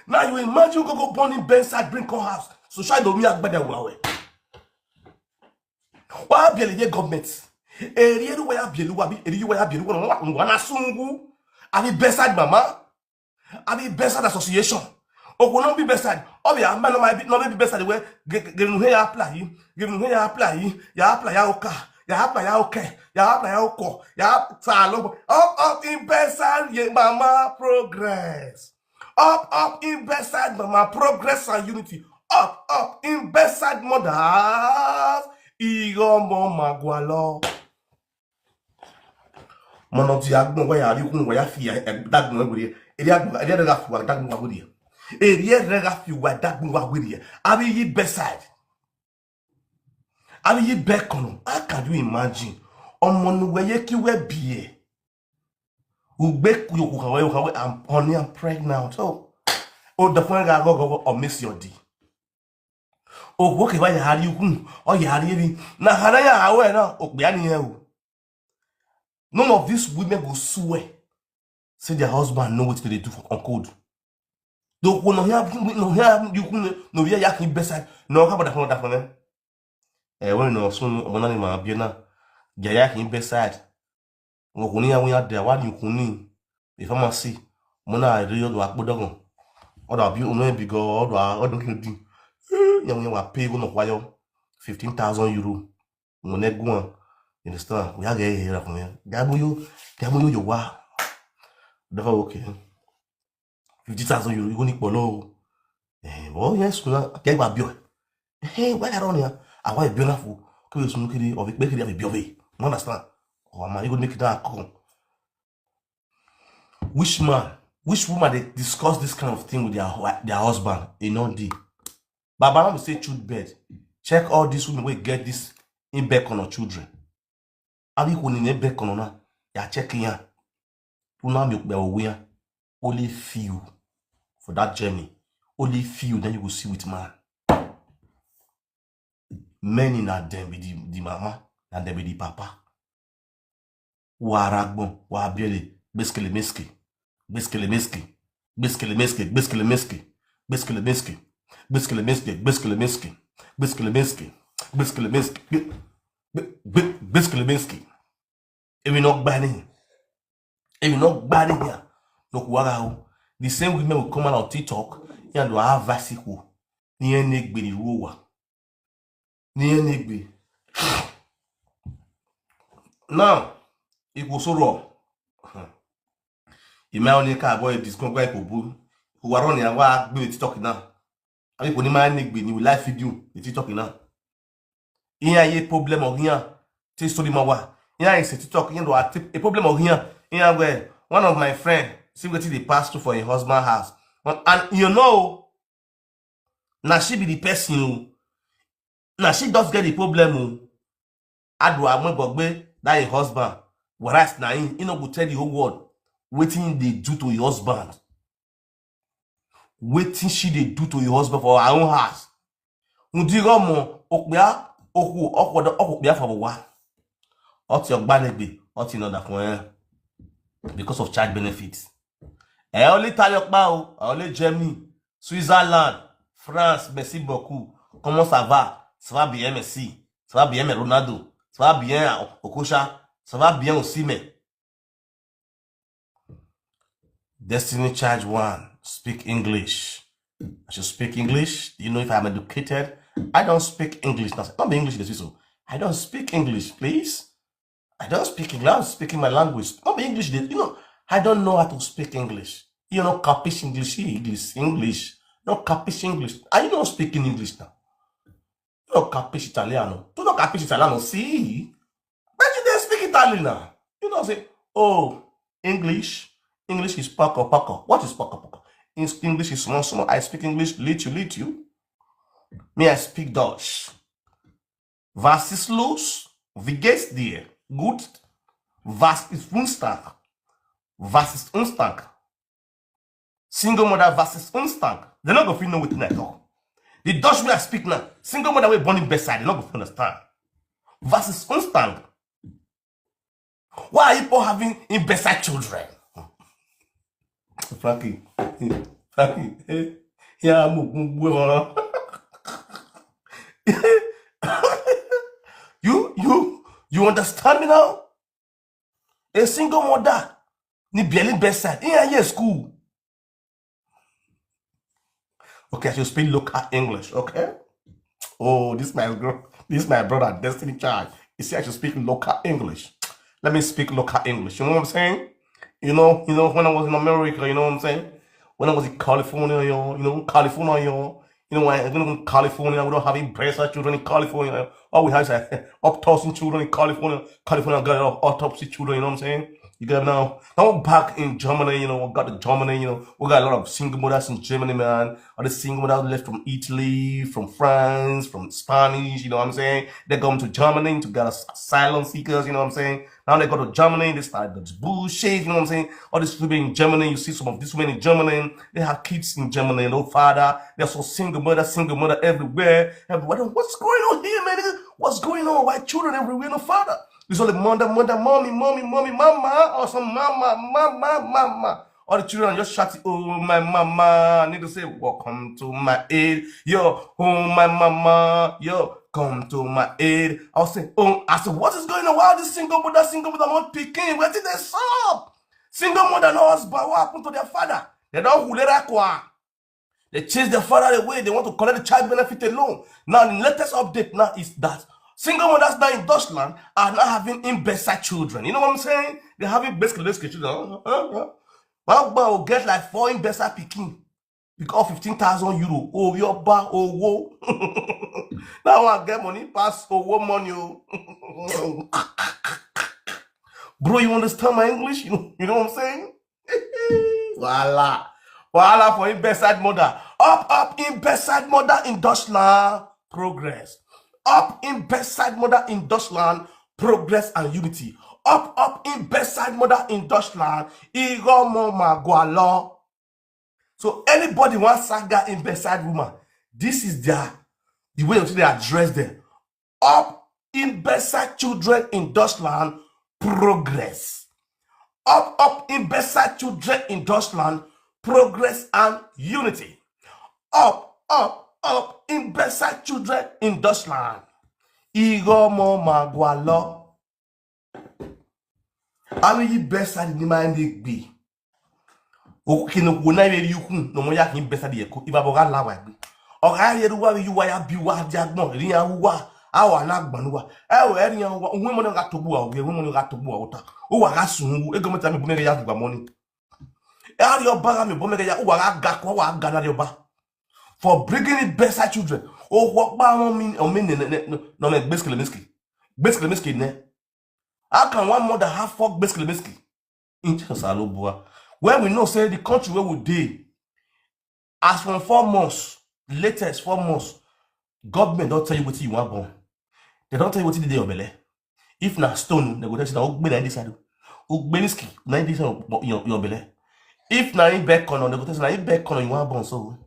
Now you imagine go go born in bedside, bring come house. Social do mi agbada wa we. Wa biele ye government. Eri eru wa ya biele wa bi eri wa ya biele wa wa na sungu. Abi bedside mama. Abi bedside association. Oku no be bedside. Obi a man no be no be bedside we. Give him here apply. Give him here apply. Ya apply ya oka. Ya apply ya oke. Ya apply ya oko. Ya salo. Up up in bedside ye mama progress. Up up in bedside mama progress and unity. Up up in bedside mothers. Igomo magwalo. Mono ti agbon wa ya ri kun wa ya fi dagbon wa guri. Eri agbon eri da fi wa dagbon wa guri. Eri da fi wa dagbon wa guri. Abi yi bedside. Abi yi bekono. How can you imagine? Omo nu we ye ki we biye. Ugbe ku yo ku kan we kan we I'm honey I'm pregnant. So o da fun ga go go o miss your di. O wo ke ba ya ri kun. O ya ri bi. Na hara ya awe na o pe ani e o. None of these women go swear say their husband know wetin dem dey do for on code. Doko no hia no hia you kun no hia ya kin bedside no ka bada fun da fun eh. Eh when no sun omo na ni ma bi na. Ja ya kin bedside. Ngo kuni ya wi ya de wa ni kuni. E pharmacy. Mo na ri yo do apodogun. Odo bi unu e bi go odo odo kin di. Ya wi wa pay go no kwa yo fifteen thousand euro. Mo ne guan. You understand? We are getting here from here. Gabuyo, Gabuyo, you wa. Never okay. Fifty thousand euro, you go ni polo. Eh, oh yes, kuna. Ke ba bio. Eh, why around here? I want bio na fu. Ke sun kiri of it, make it have a bio. You understand? Oh man, you go make that come. Which man, which woman dey discuss this kind of thing with their hu- their husband? E no dey. Baba no be say choose bed. Check all these women wey get this in bed corner children. Abi ko ni ne bed corner na? Ya check yan. Una mi pe owe yan. Only few for that journey. Only few then you go see with man. Many na dem be the, the mama, na dem be the papa. Waragbon, wabiele, beskele meske, beskele meske, beskele meske, beskele meske, beskele meske, beskele meske, beskele meske, beskele meske, beskele meske, beskele meske. Emi no gbani, emi no gbani here. No kuwaga o. The same women will come out on TikTok and do have bicycle. Ni ene gbe ni ruo wa. Ni ene gbe. Now, it was so raw. Ime onye ka boy discount gwa ipo bu. Who are on ya wa gbe TikTok now. Abi ko ni ma ni gbe ni live video ni TikTok now. Iya ye problem of here. This story ma wa. Iya is a TikTok. You know, a problem of here. Iya where one of my friend see wetin dey pass through for him husband house. And, and you know, na she be the person o. Na she just get the problem o. Adu amwe gbogbe that him husband. Whereas na him, he no go tell the whole world wetin he dey do to him husband. Wetin she dey do to him husband for her own house. Undi romo okpia oku okwodo okpia for wa. Oti ogbanegbe, oti no da fun eh. Because of child benefits. E only tell your pa o, e only Germany, Switzerland, France, merci beaucoup. Comment ça va? Ça va bien, merci. Ça va bien, mais Ronaldo. Ça va bien, Okosha. Ça va bien aussi, mais Destiny Charge One, speak English. I should speak English. Do you know if I'm educated? I don't speak English. Not, not be English, this so. I don't speak English, please. I don't speak English. I'm speaking my language. Not be English, this. You know, I don't know how to speak English. You know, capish English, English, English. No capish English. Are you not speaking English now? You don't capish Italiano. You don't capish Italiano. See? But you dey speak Italian now. You know, say, oh, English. English is poco poco. What is poco poco? English is small small. I speak English little little. Me, I speak Dutch. Was ist los? Wie geht's dir? Gut. Was ist Unstand? Was ist Unstand? Single mother versus Unstand. They no go fit know wetin I talk. The Dutch way I speak now, single mother wey born in bedside, they no go fit understand. Versus Unstand. Why are you people having in bedside children? Frankie, Frankie, eh, yeah, I'm a good woman. You, you, you understand me now? A single mother, ni bielin bedside, in a year school. Okay, I should speak local English, okay? Oh, this my girl, this my brother, Destiny Child. You see, I should speak local English. Let me speak local English. You know what I'm saying? You know, you know, when I was in America, you know what I'm saying? When I was in California, you know, you know, California, you know, you know, when I went to California, we don't have any breast children in California. All we have is uh, uptossing children in California. California got a lot of autopsy children, you know what I'm saying? You got now. Now we're back in Germany, you know, we got the Germany, you know, we got a lot of single mothers in Germany, man. All the single mothers left from Italy, from France, from Spanish, you know what I'm saying? They come to Germany to get as- asylum seekers, you know what I'm saying? Now they go to Germany, they start this bullshit, you know what I'm saying? All these people in Germany, you see some of these women in Germany, they have kids in Germany, no father. They're so single mother, single mother everywhere. Everywhere. What's going on here, man? What's going on? Why children everywhere, no father? It's only mother, mother, mommy, mommy, mommy, mama, or some mama, mama, mama. All the children just shout, oh my mama. I need to say, welcome to my aid. Yo, oh my mama. Yo, come to my aid. I'll say, oh, I said, what is going on? Why are this single mother, single mother not picking? Where did they stop? Single mother, no husband. What happened to their father? They don't hulera kwa. They chase their father away. They want to collect the child benefit alone. Now, the latest update now is that single mothers now in Dutchland are now having imbecile children. You know what I'm saying? They're having basically basically children. Huh? Huh? Huh? One boy will get like four imbecile picking because of fifteen thousand euro. Oh, your ba, oh, whoa. Now I get money pass, oh, what money? Oh. Bro, you understand my English? You know, you know what I'm saying? Voila. Voila for in bedside mother. Up, up in bedside mother in Dutchland. Progress. Up in bedside mother in Dutchland. Progress and unity. Up, up in bedside mother in Dutchland. Igomo Magwalo. So anybody wants saga in bedside woman, this is their the way they address them. Up in bedside children in Dutchland, progress. Up, up in bedside children in Dutchland, progress and unity. Up, up, up in bedside children in Dutchland. Igomo Magwalo. Ami yi bedside ni ma ndi gbi. Okino kuna yeri yukun no mo ya kin bedside ye ko iba boga lawa gbi. Ọga ya eru wa yu wa ya bi wa di agbon ri ya wa. Awa na gbanu wa. E we ri ya wa. Unwe mo na ga togbu wa, unwe mo na ga togbu wa uta. Uwa ga sun wu. E government ami bo me ga ya gba money. E ari oba ga mi bo me ga ya uwa ga ga ko wa ga na ri oba. For bringing in better children. O wo pa won mi o mi ne ne ne no me gbeskele meski. Gbeskele meski ne. How can one mother have four gbeskele meski? In Jesus alobua. When we know say the country where we dey, as from four months, latest four months, government don tell you wetin you wan born. They don tell you wetin dey your belle. If na stone, they go tell you na ogbe na this side. Ogbe meski na this side of your, your belle. If na in bed corner, they go tell you na in bed corner you wan born so.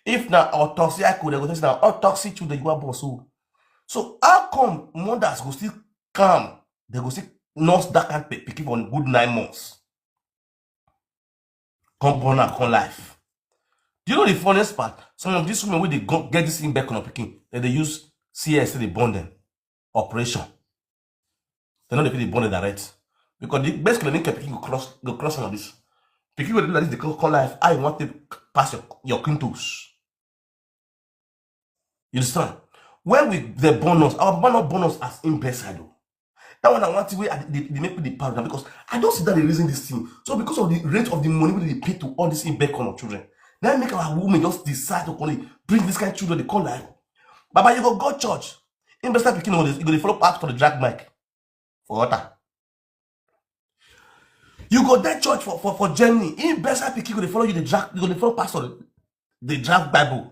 If na autopsy, they go tell you na autopsy children you wan born so. So how come mothers go still calm? They go still nurse that kind pe- pikin for good nine months. Come born am, come life. Do you know the funniest part? Some of these women wey dey go get this thing back on pikin, dem dey use C S dey born them. Operation. They no dey fit dey born them direct. Because the best clinic pikin go cross go cross all of this. Pikin wey dey like this dey come, come life. How you want to pass your, your quintos? You understand? When we the bonus, our bonus bonus as in best side though. That one I want to where I dey, dey make me the power because I don't see that the reason this thing. So because of the rate of the money we dey pay to all these in bed corner children, that make our women just decide to only bring this kind of children they call life. Baba, you go go church. In best pikin, you go dey follow pastor the drag mic for water. You go there church for for for Germany. In best pikin, you go dey follow you the drag, you go dey follow pastor the drag Bible.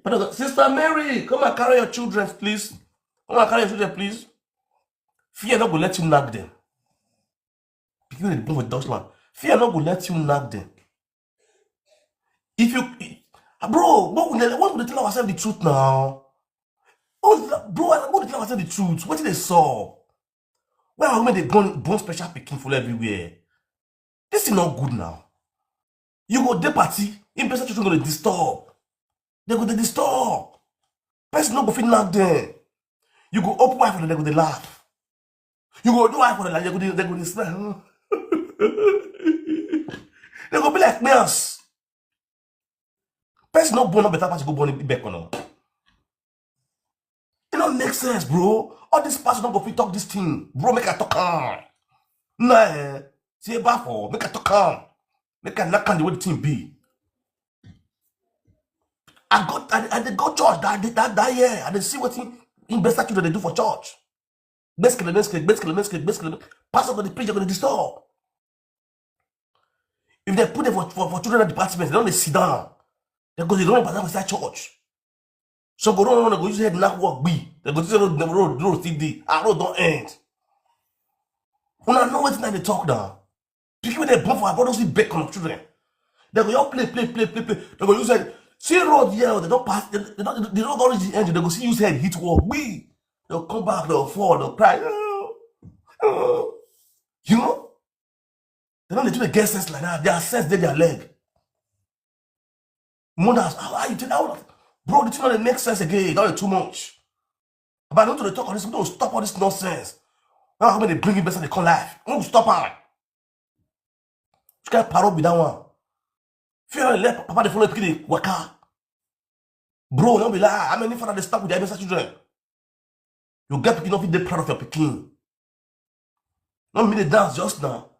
But Sister Mary, come and carry your children, please. Come and carry your children, please. Fear not go let you knock them. Pikin dey born for Dutchland. Fear not go let you knock them. If you, bro, what would they, what would they tell ourselves the truth now? Oh, bro, what would they tell ourselves the truth? What did they saw? Why are women they born born special pikin for everywhere? This is not good now. You go dey party, in person children go dey disturb. They go dey disturb. Person no go fit knack them. You go open eye for them, they go dey laugh. You go do eye for them, like they go dey, they go dey smile. They go be like males. Person no born no better pass go born in back no. It don't make sense, bro. All this person no go fit talk this thing, bro. Make I talk am. Nah, eh. See about for make I talk am. Make I knock on the way the thing be. I got I, I dey go church that day, that that year. I dey see wetin in best children they do for church. Basically, basically, basically, basically, basically, pastor go dey preach, go dey disturb. If they put them for for, for children department, they don't dey sit down. They go dey run back inside church. So go run, run, go use head knock work be. They go say road, the road, road still dey. Ah, road don't end. Una know wetin I dey talk now. Pikin wey dey born for abroad don still beg on children. They go just play, play, play, play, play. They go use head. See road here, they don't pass. They, they don't, they don't go reach the end. They go see use head hit wall. We, they'll come back, they'll fall, they'll cry. Oh, oh. You know, they don't dey do the get sense like that. Their sense dey their leg. Mothers, how are you today? Bro, the thing no dey make sense again. That is too much. But I don't want to talk on this. We don't stop all this nonsense. Now how many bring it better they call life? We don't stop am. You can't parrot be that one. Fear and let papa dey follow pikin dey waka. Bro, don't be lie. How many father dey stop with their message children? You get pikin, no fit dey proud of your pikin. No me dey dance just now.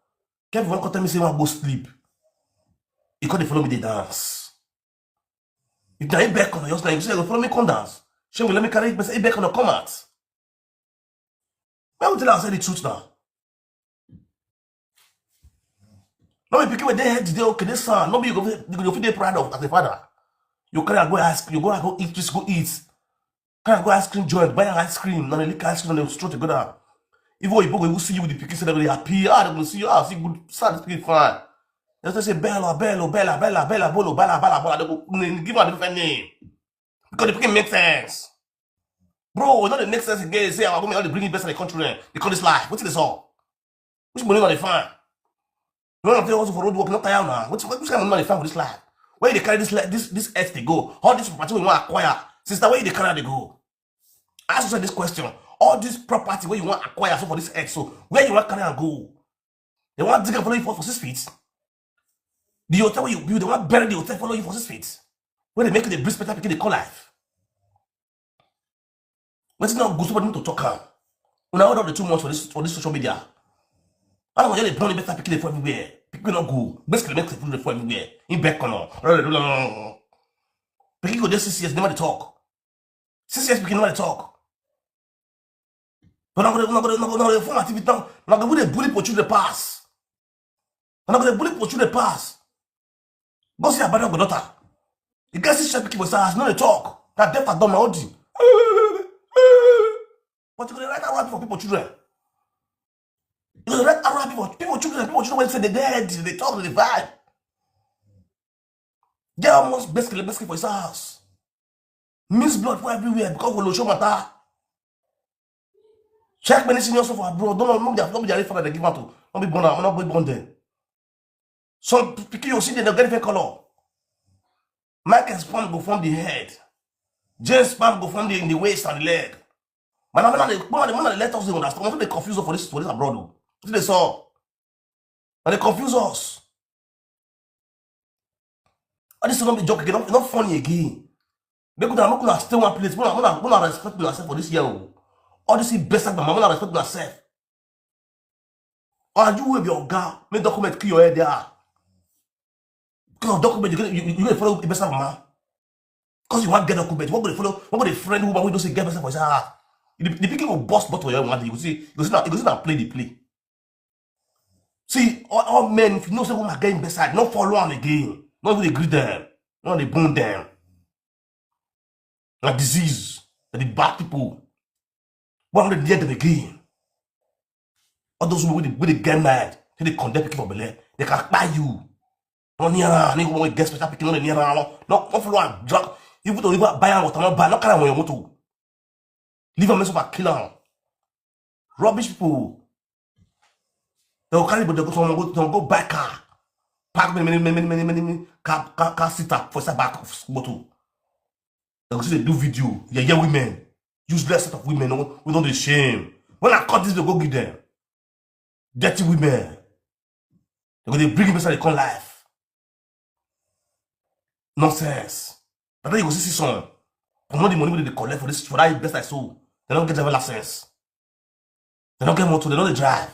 Kevin wan come tell me say wan go sleep. He come dey follow me dey dance. If na him back corner just now, you say you go follow me come dance. Shey we let me carry him back corner come out. Why would you tell us the truth now? No be pikin wey dey head dey okay, this son. No be you go fit, you go fit dey proud of as a father. You carry am go ask, you go go eat, just go eat. Carry am go ice cream joint, buy am ice cream, na the liquor ice cream, na the stroll together. Even Oyibo go even see you with the pikin, say they go dey happy. Ah, they go see you, ah, see good, sad, this pikin fine. They say, say, Bella, Bella, Bella, Bella, Bella, Bolo, Bella, Bella, Bella. They go, they give am different name. Because the pikin make sense. Bro, e no dey make sense again. Say our women all dey bring in best in the country, eh? They call this life. Wetin dey sup? Which money una dey find? You wan take also for road work, no tire una. Which, which kind of money una dey find for this life? Where you dey carry this li-, this, this earth dey go? All this property wey you wan acquire, sister, where you dey carry am dey go? Ask yourself this question. All this property wey you wan acquire so for this earth, so where you wan carry am go? They wan dig am for you for, for six feet. The hotel where you build, they want bury the hotel, follow you for six feet. Where they make the breeze better, pick the call life. Wetin no good, somebody need to talk am. Una hold on the too much for this, for this social media. I don't want to burn better, pick the for everywhere. Pick no go. Basically, make the food for everywhere. In back corner. Pick go there six years, never dey talk. Six years, pick never dey talk. But now, now, now, now, now, form activity now. Now, we dey bully for children pass. Now, we dey bully for children pass. Go see Abada daughter. The guy see sharp pikin for his house, no dey talk. Na deaf and dumb na odi. But you go dey write out for people children. You go dey write out people, people children, people children wey say they dead, they talk, they vibe. They almost basically, basically for his house. Miss blood for everywhere because we show matter. Check many seniors for abroad. Don't know, no be their, no be their father they give out to. No be born, no be born there. Some pikin you see, they don't get different color. Michael sperm go from the head. James sperm go from the, in the waist and the leg. Man, man, man, man, let us dey understand. They confuse us for this, for this abroad. Oh. Wetin dey sup? And they confuse us. All this no be joke again. Not, not funny again. Make una, make una stay one place. Make una, make una, make una respect yourself for this year. Oh. All this best of mama, make una respect yourself. Or you will be oga, make document kill your head there. Because of document, you gonna, you, you gonna follow best of mama. Because you want get document, what gonna follow, what gonna friend woman who don't say get best for his heart. The, the pikin go burst bottle for your one day. You go see, you go see now, you go see now play the play. See, all, all men, if you know say woman get in bedside, no follow am again. No even dey greet them. No dey bone them. Na disease, na the bad people. Why would they near them again? All those women with the, with the get mad, say they condemn people for belle, they can buy you. No near am, any woman wey get special pikin, no dey near am. No, no follow am, drag. Even though you buy am water, no buy, no carry am on your motor. Leave am, mess up and kill am. Rubbish people. They go carry, but they go, some go, some go buy car. Park many, many, many, many, many, many car, car, car seat up for side back of motor. They go see they do video. Yeah, yeah, women. Useless set of women. No, we don't dey shame. When I cut this, they go give them. Dirty women. They go dey bring him inside, they come life. Nonsense. But then you go see, see some. Comot the money wey they collect for this, for that best I so. They don't get driver license. They don't get motor, they don't dey drive.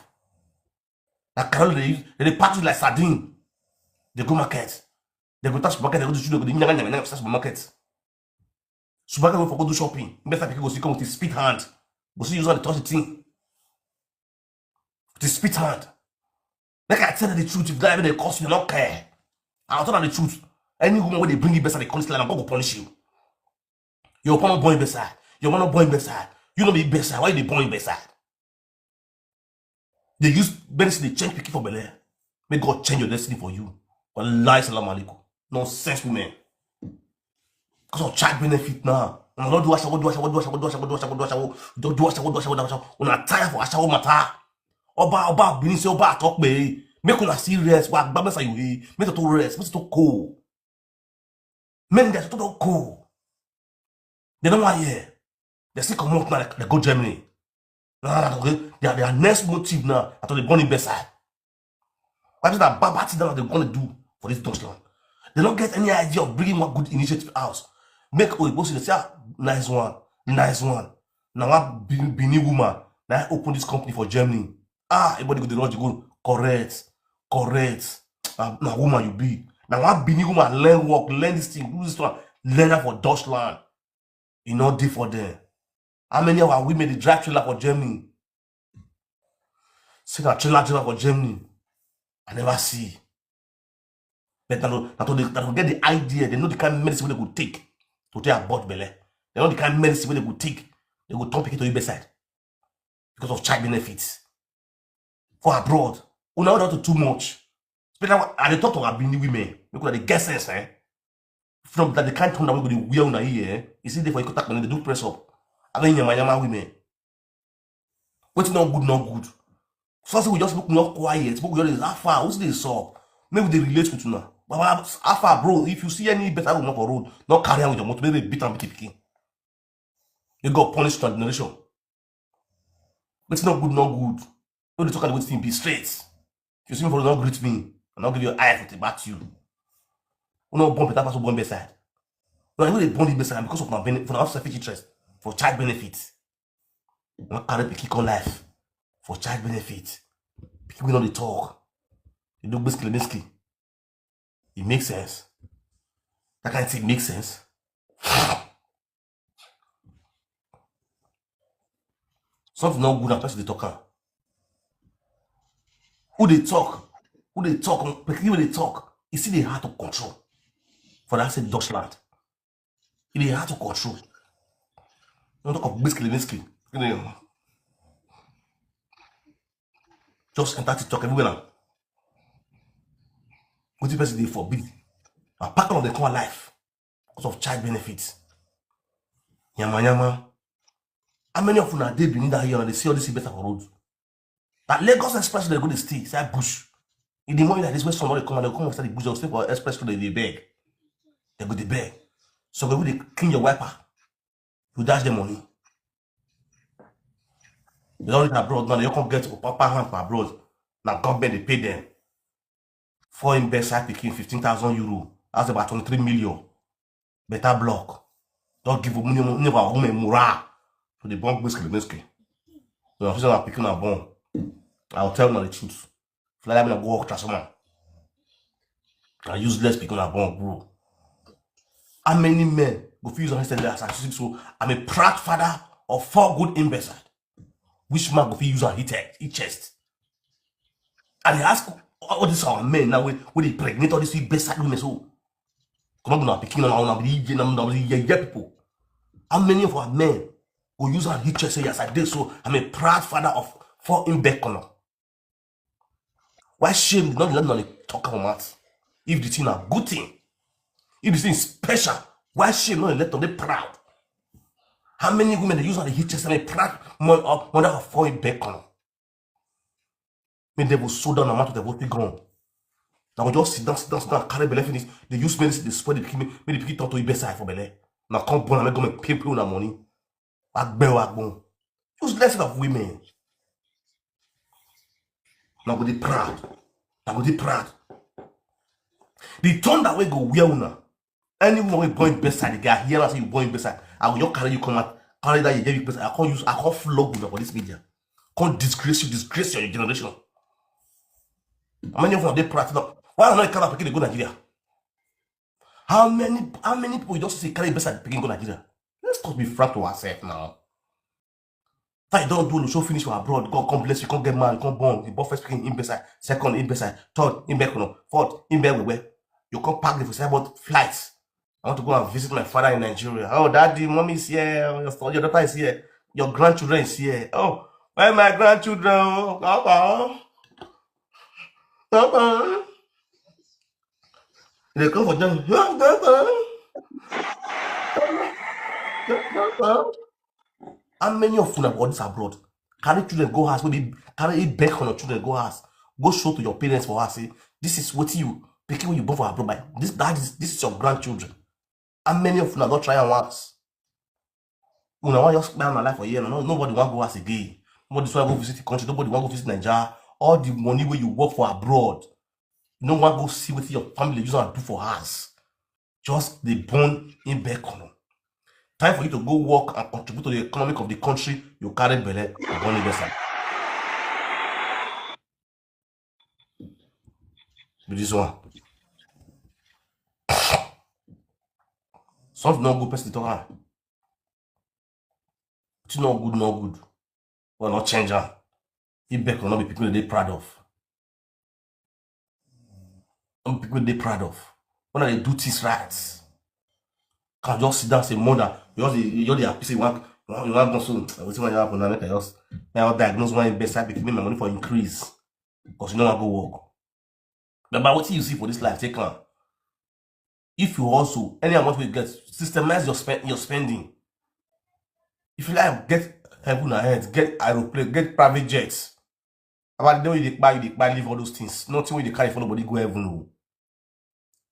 Like Carol, they, they, they pack it like sardine. They go market. They go touch market, they go to children, they go to market. Supermarket wey for go do shopping. Best I pick go see come with his spit hand. Go see use all the touch the thing. With his spit hand. Like I tell you the truth, if that even dey cost you, they don't care. I'll tell you the truth. Any woman wey dey bring you bedside, they come this line, God go punish you. Your woman born bedside. Your woman born bedside. You know me bedside. Why you dey born bedside? They use medicine, they change pikin for belle. May God change your destiny for you. Wallahi, salam alaikum. Nonsense women. Because of child benefit now. Una don do ashawo, do ashawo, do ashawo, do ashawo, do ashawo, do ashawo, do ashawo, do ashawo, do ashawo. Una tire for ashawo matter. Oba, Oba, Benin say Oba talk me. Make una see rest. Wa gba mesa you he. Make to rest. Make to cool. Men, they to cool. They don't want here. They still come out now. They go Germany. Nah, nah, nah, okay. Their, their next motive now. After they born in bedside. What is that bad, bad thing that they're gonna do for this Dutchland? They don't get any idea of bringing one good initiative out. Make Oyibo say, they say, "Ah, nice one, nice one." Now one Be-, Benin woman now open this company for Germany. Ah, everybody go the lodge go correct, correct. Na, na woman you be. Now one Benin woman learn work, learn this thing, do this one, learn that for Dutchland. E no dey for them. How many of our women dey drive trailer for Germany? See that trailer driver for Germany. I never see. But now, now to, the, now to get the idea, they know the kind of medicine wey they go take to take abort belle. They know the kind of medicine wey they go take. They go turn pikin to you bedside because of child benefits for abroad. Una hold on to too much. Especially when I dey talk to our Benin women, make una dey get sense, eh? From that the kind thunder wey go dey wear una here, eh? You see, dey for you contact money, they do press up. I mean, yama yama women. Wetin no good, no good. So say we just look no quiet, but we just dey laugh. How far? Wetin dey sup? Make we dey relate with una. Baba, how far, bro? If you see any better woman for road, no carry am with your motor. Make they beat am pikin pikin. May God punish your generation. Wetin no good, no good. No dey talk about wetin be straight. If you see me for road, don't greet me. I don't give you eye for the back to you. Una born better pass who born bedside. Una even dey born the bedside because of una bene-, for una selfish interest, for child benefit. Una carry pikin come life for child benefit. Pikin wey no dey talk, dey do gbeskele gbeskele. E make sense? That kind thing make sense? Something no good and person dey talk am. Who dey talk? Who dey talk? Pikin wey dey talk, e still dey hard to control for that same Dutchland. E dey hard to control. No talk of gbeskele gbeskele. Just enter TikTok everywhere now. Wetin person dey forbid? And pack all of them come alive because of child benefits. Yama yama. How many of una dey Benin that year and dey see all this better for road? That Lagos Express dey go dey stay inside bush. In the morning like this, when somebody come and they come outside the bush, they stay for express road, they beg. They go dey beg. So when they clean your wiper, you dash them money. They don't reach abroad now, they come get proper hand for abroad. Now government dey pay them. Four in bedside pikin, fifteen thousand euro. That's about twenty-three million. Better block. Don't give money, money for women morale. So they born gbeskele gbeskele. So I'm saying pikin na born. I'll tell you the truth. Fly me go work transformer. I useless pikin na born, bro. How many men go fit use am say as I see so? I'm a proud father of four good imbecile. Which man go fit use am hit head, hit chest? I dey ask all, all these our men now wey, wey dey pregnant all these imbecile women so. Come on, una pikin na una be the, na una be the yeye people. How many of our men go use am hit chest say, "Yes, I dey so. I'm a proud father of four imbecile"? Why shame no dey let una dey talk am out? If the thing na good thing, if the thing special, why shame no dey let una dey proud? How many women dey use am dey hit chest and dey proud mo-, of mother of four imbecile? Make devil so down na matter devil fit ground. Na go just sit down, sit down, sit down, carry belle finish. Dey use medicine dey spoil the pikin, make, make the pikin turn to imbecile for belle. Na come born am, make government pay, pay una money. Agbe o agbon. Useless set of women. Na go dey proud. Na go dey proud. The thunder wey go wear una. Anyone wey born bedside, the guy hear am say you born bedside, I go just carry you come out, carry that yeye bedside. I come use, I come flog una for this media. Come disgrace you, disgrace your generation. How many of una dey proud now? Why una no carry pikin dey go Nigeria? How many, how many people you just see carry bedside pikin go Nigeria? Let's just be frank to ourselves now. If you don do show finish for abroad, God come bless you, come get married, come born, you born first pikin, imbecile, second, imbecile, third, imbecile, fourth, imbecile. You come pack the for airport flight. "I want to go and visit my father in Nigeria." "Oh, daddy, mommy is here. Your, your daughter is here. Your grandchildren is here." "Oh, where my grandchildren? Oh, Papa. Papa." They come for them. How many of una for this abroad carry children go house, maybe carry a bag on your children go house, go show to your parents for house, say, "This is what you, pikin wey you born for abroad, by this, that is, this is your grandchildren." How many of una don try am once? Una wan just kpai una life for here. No, nobody wan go house again. Nobody wan go visit the country. Nobody wan go visit Naija. All the money wey you work for abroad, you no wan go see wetin your family use am do for house. Just dey born imbecile. Time for you to go work and contribute to the economic of the country, you carry belle, you born imbecile. Be this one. Something no good, person dey talk am. Wetin no good, no good. Well, no change am. Imbecile no be people dey proud of. No be people dey proud of. When they do things right, can just sit down say, "Mother," you just dey, you just dey happy say you wan, you wan, you wan go so, "Wetin wan happen now? Make I just, make I just diagnose one imbecile, make my money for increase." Because you no wan go work. But by wetin you see for this life, take am. If you also, any amount wey you get, systemize your spend, your spending. If you like get heaven and earth, get aeroplane, get private jets. About the day wey you dey kpai, you dey kpai, leave all those things. Nothing wey you dey carry follow body go heaven o.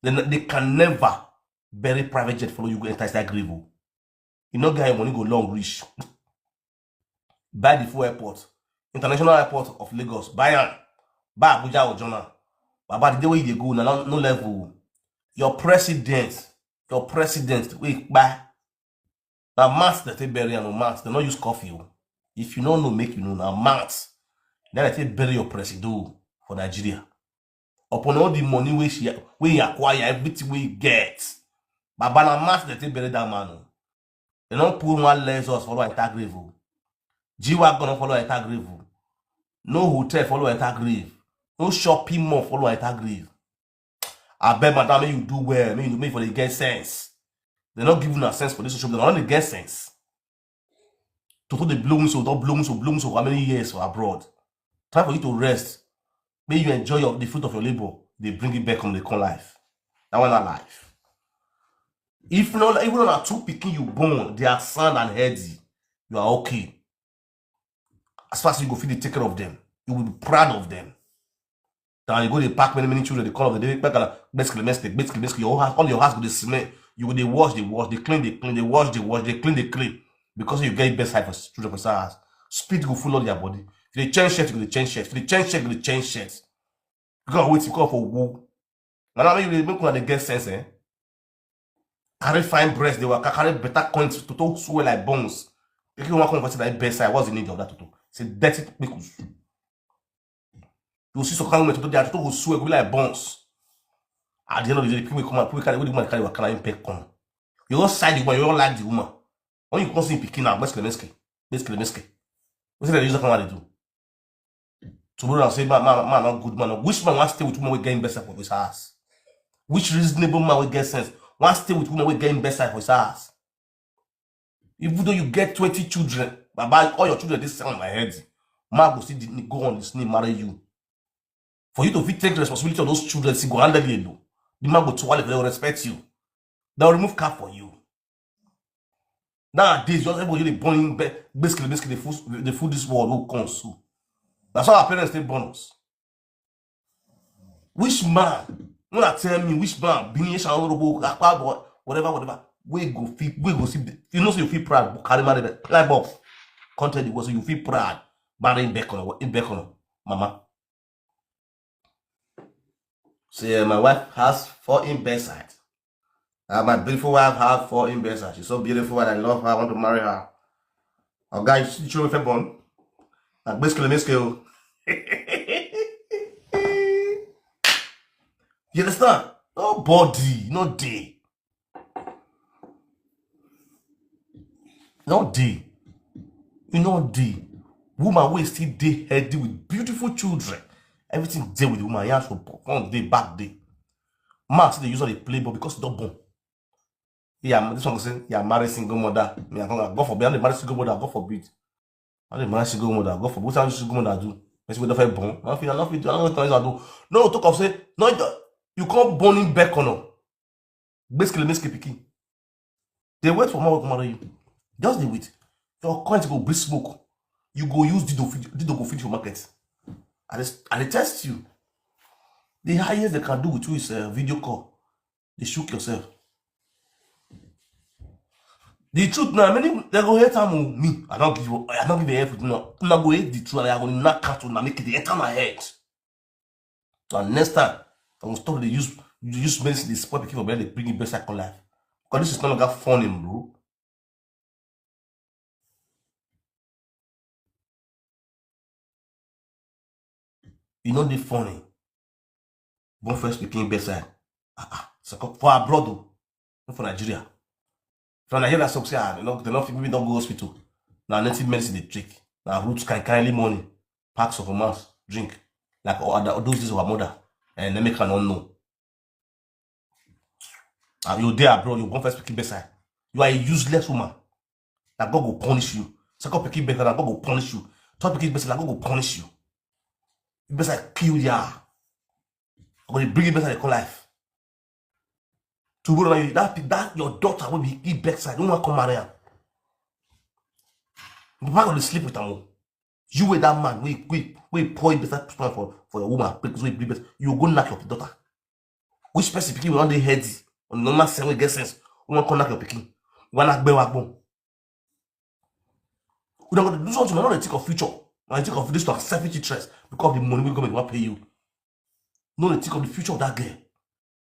Then they can never bury private jet follow you go enter inside grave o. You no get your money go long reach. Buy the full airport, international airport of Lagos. Buy am. Buy Abuja or Jona. Baba, the day wey you dey go, na no, no level o. Your president, your president, we buy. Now, mass that they bury and mass, they not use coffee. Oh. If you don't know, make you know now. Mass, then I take bury your presido for Nigeria. Upon all the money we she we acquire, everything we get. Baba na mass that they bury that man. Oh. They don't put one Lexus follow enter grave. Oh. G-Wagon follow enter grave. Oh. No hotel follow enter grave. No shopping mall follow enter grave. I bet madam, you do well. Make you make for the get sense. They not giving a sense for this social. They not get sense. To put the blow so, don't blow so, blow so for how many years for abroad. Time for you to rest. May you enjoy your, the fruit of your labor. They bring it back on the con life. That one not life. If not, even on a two picking you born, they are sound and healthy. You are okay. As far as you go feel to take care of them, you will be proud of them. Now you go to pack many many children. They call up the day, basically, basically, your whole house, all your house go dey smell. You go dey wash, they wash, they clean, they clean, they wash, they wash, they clean, they clean. Because you get best life for children for house. Speed go full on their body. If they change shirt, you go dey change shirt. If they change shirt, you go dey change shirt. Because wait, you call for who? Now, now you dey make una dey get sense, eh? Carry fine breast, they waka carry better coins to, to swell like bones. If you want come for that best side, what's the need of that? Toto? Say dirty people. You see some kind of women, they are to go swell, go be like bones. At the end of the day, people will come and people carry, the woman carry, waka na him pet come. You don't side the woman, you don't like the woman. When you come see picking now, basically, basically, basically, basically, what they use that kind of do? Tomorrow I say, man, man, man, not good man. Which man wants to stay with woman we get in best for his house? Which reasonable man will get sense? Wants to stay with woman we get in best for his house? Even though you get twenty children, baba, all your children this sound my head. Man go see the go on this name marry you. For you to fit take responsibility of those children, see go handle you alone. The man go to all if they respect you. They'll remove car for you. Nowadays, just everybody dey born in be- basically, basically, the food, the food this world will come so. That's why our parents dey born us. Which man? When I tell me which man, being a honorable, whatever, whatever, we go fit, we go see. You know, so you feel proud, but carry money, climb up, content the world, so you feel proud, marrying back on, in back on, mama. Say, uh, my wife has four in bedside. Uh, my beautiful wife has four in bedside. She's so beautiful and I love her. I want to marry her. Oh, guys, you see the children we born? Like, basically, basically, oh. You understand? Nobody, no day. No day. You know day. Woman will still day healthy with beautiful children. Everything there with the woman. Yeah, so on the back day. Man still dey use all the play, but because e don born. Yeah, this one go say, yeah, marry single mother. Me, I can't, God forbid, I'm the marry single mother, God forbid. I'm the marry single mother, God forbid. What am I single mother do? Person wey don first born. I don't feel, I don't feel, I don't know what I do. No, talk of say, no, you, you can't born him back or no. Basically, basically picking. They wait for man wey go marry you. Just dey wait. Your coins go bring smoke. You go use Dido, feed- Dido go feed for market. And they, and they test you. The highest they can do with you is a video call. They shook yourself. The truth now, many they go hate am o. Me, I don't give you, I don't give a F with no. Una go hate the truth, and I go knock out una make it enter my head. So next time, I will stop the use use medicine, the spoil people, they bring it better for life. Because this is no longer funny, bro. E no dey funny. Born first pikin bedside. Ah, ah, so for abroad o, not for Nigeria. From Nigeria, some say, ah, they no, they no fit, maybe don't go hospital. Na native medicine dey trick. Na roots, kind kindly money, packs of a mass, drink. Like all other, those days of our mother, and they make her not know. Ah, you dey abroad, you born first pikin bedside. You are a useless woman. Na God go punish you. Second pikin bedside, na God go punish you. Third pikin bedside, na God go punish you. You bedside kill ya. I go dey bring you bedside dey come life. Tomorrow na you, that that your daughter will be give bedside. No one come marry am. The man go dey sleep with am o. You with that man, we we we pour you better put am for for your woman because we bring bedside. You go knock your daughter. Which person pikin wey don dey healthy, on normal sense, wey get sense, wey wan come knock your pikin, wey wan gbe wa gbon. Una go dey do something, una no dey think of future. Una dey think of this to selfish interest because of the money wey government wan pay you. No dey think of the future of that girl.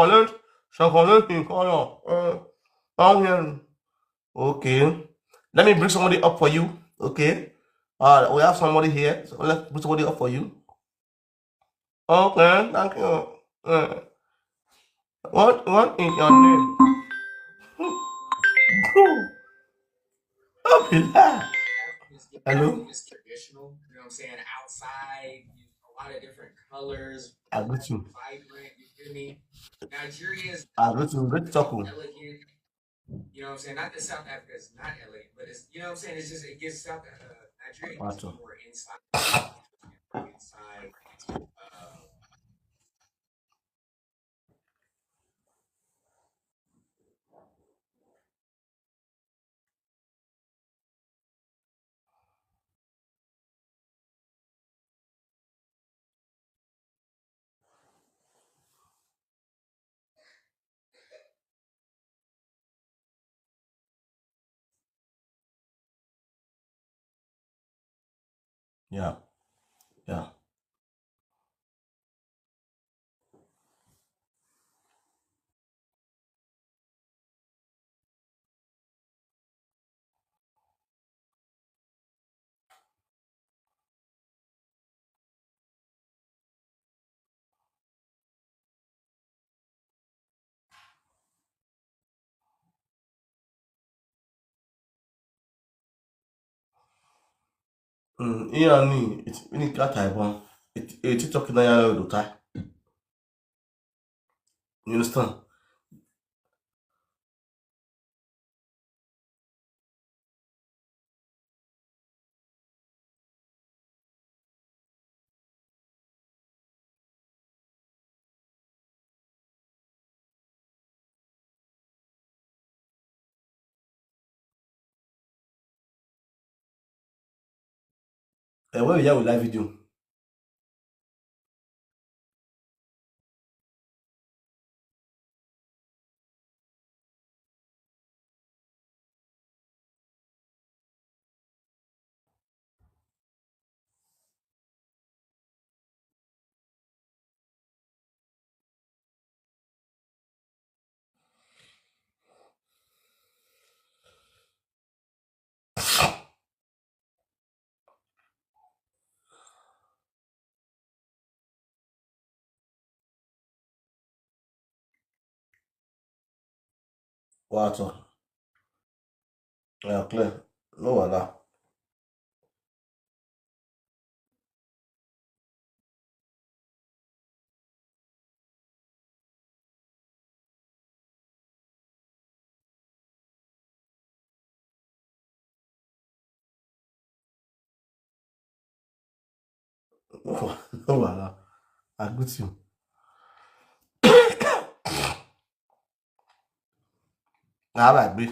chocolate, chocolate in color. Uh, down here. Okay. Let me bring somebody up for you. Okay. Uh, we have somebody here. So let's bring somebody up for you. Okay, thank you. Uh, what what is your name? Don't be lie. Hello? It's traditional, you know what I'm saying? Outside, a lot of different colors, I greet you. Vibrant, you feel me? Nigeria is I greet you. Great talking. Elegant. You know what I'm saying? Not that South Africa is not L A, but it's, you know what I'm saying? It's just, it gives South uh, Nigeria gives you more insight. Inside. Uh, Yeah. Yeah. Mm, iya ni, it's ini kata iban. It it talk na ya do tai. You understand? Eh, where we are with live video? Water. Yeah, clear. No wahala. No wahala. I greet you. How I be?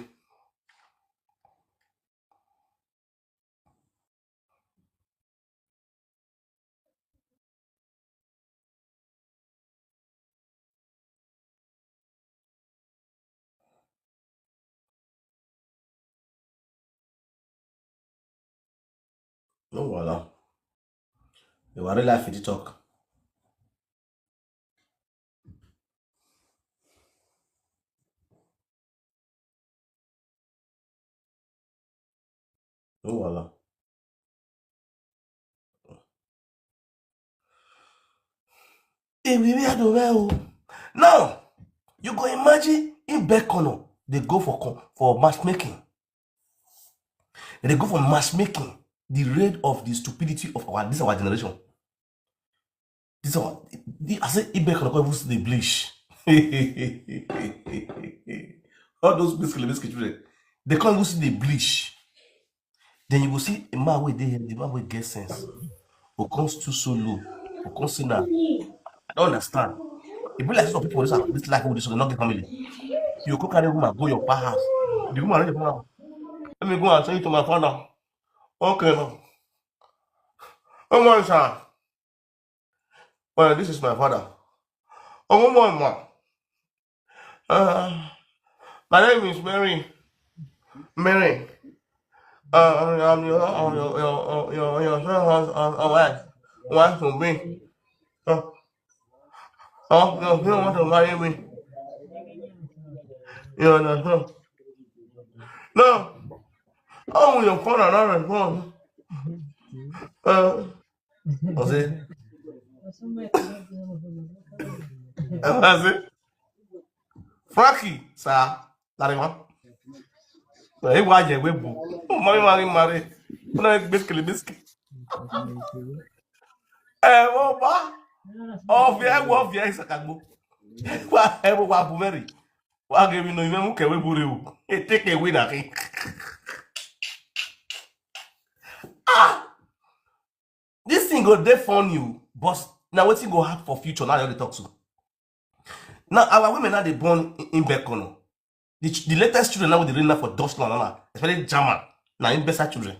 No wahala. You are real life fit talk. No wahala. If we wear the well, now you go imagine in Bekono they go for co- for matchmaking. They go for matchmaking. The rate of the stupidity of our this our generation. This our the, I say Ibe can go even see the bleach. All those biscuit biscuit children, they can't even see the bleach. Then you go see a man wey dey here, the man wey get sense. Go come stoop so low, go come say na. I don't understand. E be like some people this this life wey dey so they no get family. You go carry woman go your pa house. The woman no dey come out. Let me go and tell you to my father. Okay now. Come on, sir. Well, this is my father. Oh, come on, ma. Uh, my name is Mary. Mary. Uh, I'm your, I'm your, your, your, your, your son has a wife. Wife to be. Uh, oh, no, you don't want to marry me. You understand? No. Oh, your father not respond. Uh, Ose. Ose. Frankie, sir. Larry one. Hey, why you we bu? Mami mari mari. No, basically, basically. Eh, mo ba. Obvious, obvious, sakagbo. Wa, eh, mo wa bu very. Wa give me no, you know, ke we bu re o. Eh, take away that thing. Ah! This thing go dey funny o, but na wetin go happen for future now I dey talk so. Now our women now dey born in, in Bekono. The, ch- the latest children now wey dey reign now for Dutch land now, especially German, na in better children.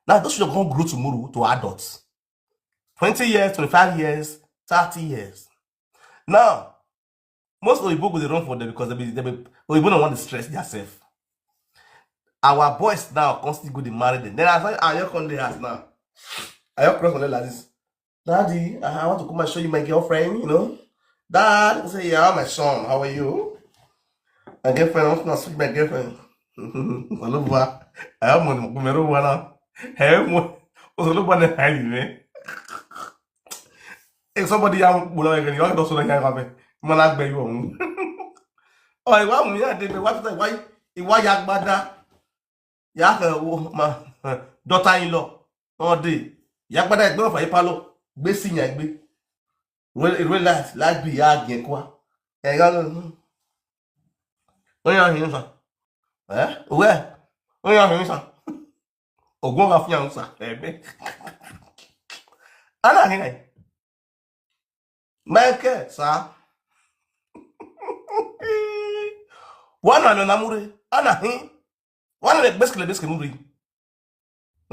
Now those children go grow tomorrow to adults. Twenty years, twenty-five years, thirty years. Now, most Oyibo go dey run for them because they be, they be Oyibo no want to stress themselves. Our boys now constantly go dey marry them. Then I say, I your come dey house now. I your cross my leg like this. Daddy, I want to come and show you my girlfriend, you know. Dad, I say, yeah, my son, how are you? My girlfriend, I want to see my girlfriend. Oluwa, I have money, Kumero Wana. I have money. Oluwa, I have money. If somebody ya gbolo ya gani, wọ́n dọ̀sọ̀ lẹ́yìn àgbà bẹ́ẹ̀, wọ́n á gbẹ yóò mú. Ọ̀ ìwà mú yá dé bẹ́ẹ̀, wá fi wá ìwà ya gbada, ya kẹ wo ma daughter in law, wọ́n dé, ya gbada ẹgbẹ́ ọ̀fà yìí pálọ̀, gbé sí yàn gbé. Ìwé láti láti bí ìyá àgbẹ̀ kọ́ ẹ̀ yá lọ. Ó yàn yín sàn. Ẹ́ òwe ẹ̀, ó yàn yín sàn. Ògùn ọ̀gá fún yàn sàn. Ẹ̀gbẹ́. Ana hìnà. Michael, sir. Wana no namure. Ana hin. Wana le basically basically muri.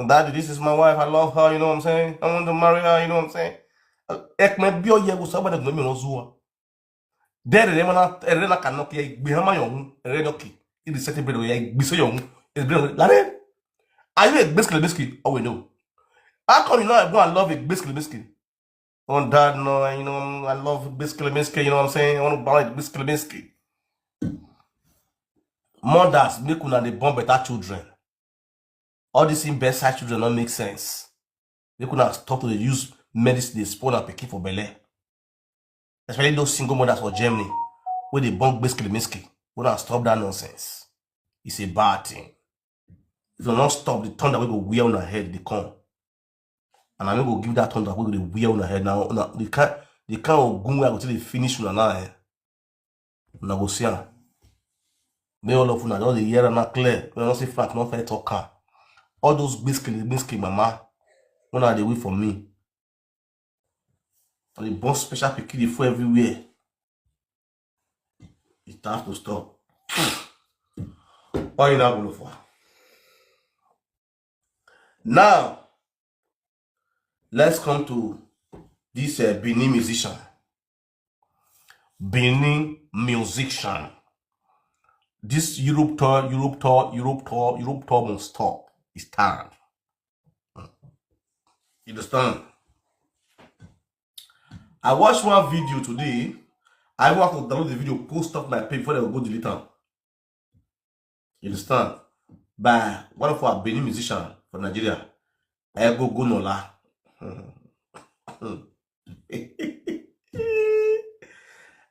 Daddy, this is my wife. I love her. You know what I'm saying? I want to marry her. You know what I'm saying? Ek me bio ye gusa ba de no mi no zuwa. Dere re mana re na kanoki gbe hama yo hu re doki. It is setting bread ya gbe so yo hu. Is bread la re. Are you a basically basically? Oh we know. How come you know I go and love a basically basically? Oh, dad, no, you know, I love Biscuit Biscuit, you know what I'm saying? I want to buy Biscuit Biscuit. Mothers, make una dey born better children. All these in bedside children don't make sense. Make una stop to dey use medicine, dey spoil and pikin for belle. Especially those single mothers for Germany, where they born Biscuit Biscuit. Una stop that nonsense. It's a bad thing. If you don't stop, the thunder will go wear on our head, they come. And I no go give that thunder wey go dey wear una head. Now, una, the kind, the kind of gun wey I go take dey finish una now, eh? Una go see am. Make all of una just dey hear am now clear. Una no say Frank no fit talk am. All those gbinskele gbinskele mama, una dey wait for me. I dey born special pikin dey full everywhere. It has to stop. Why you not go for? Now, let's come to this uh, Benin musician. Benin musician. This Europe tour, Europe tour, Europe tour, Europe tour must stop. It's time. You understand? I watched one video today. I even have to download the video, post off my page before they will go delete am. You understand? By one of our Benin musician from Nigeria, Egogonola.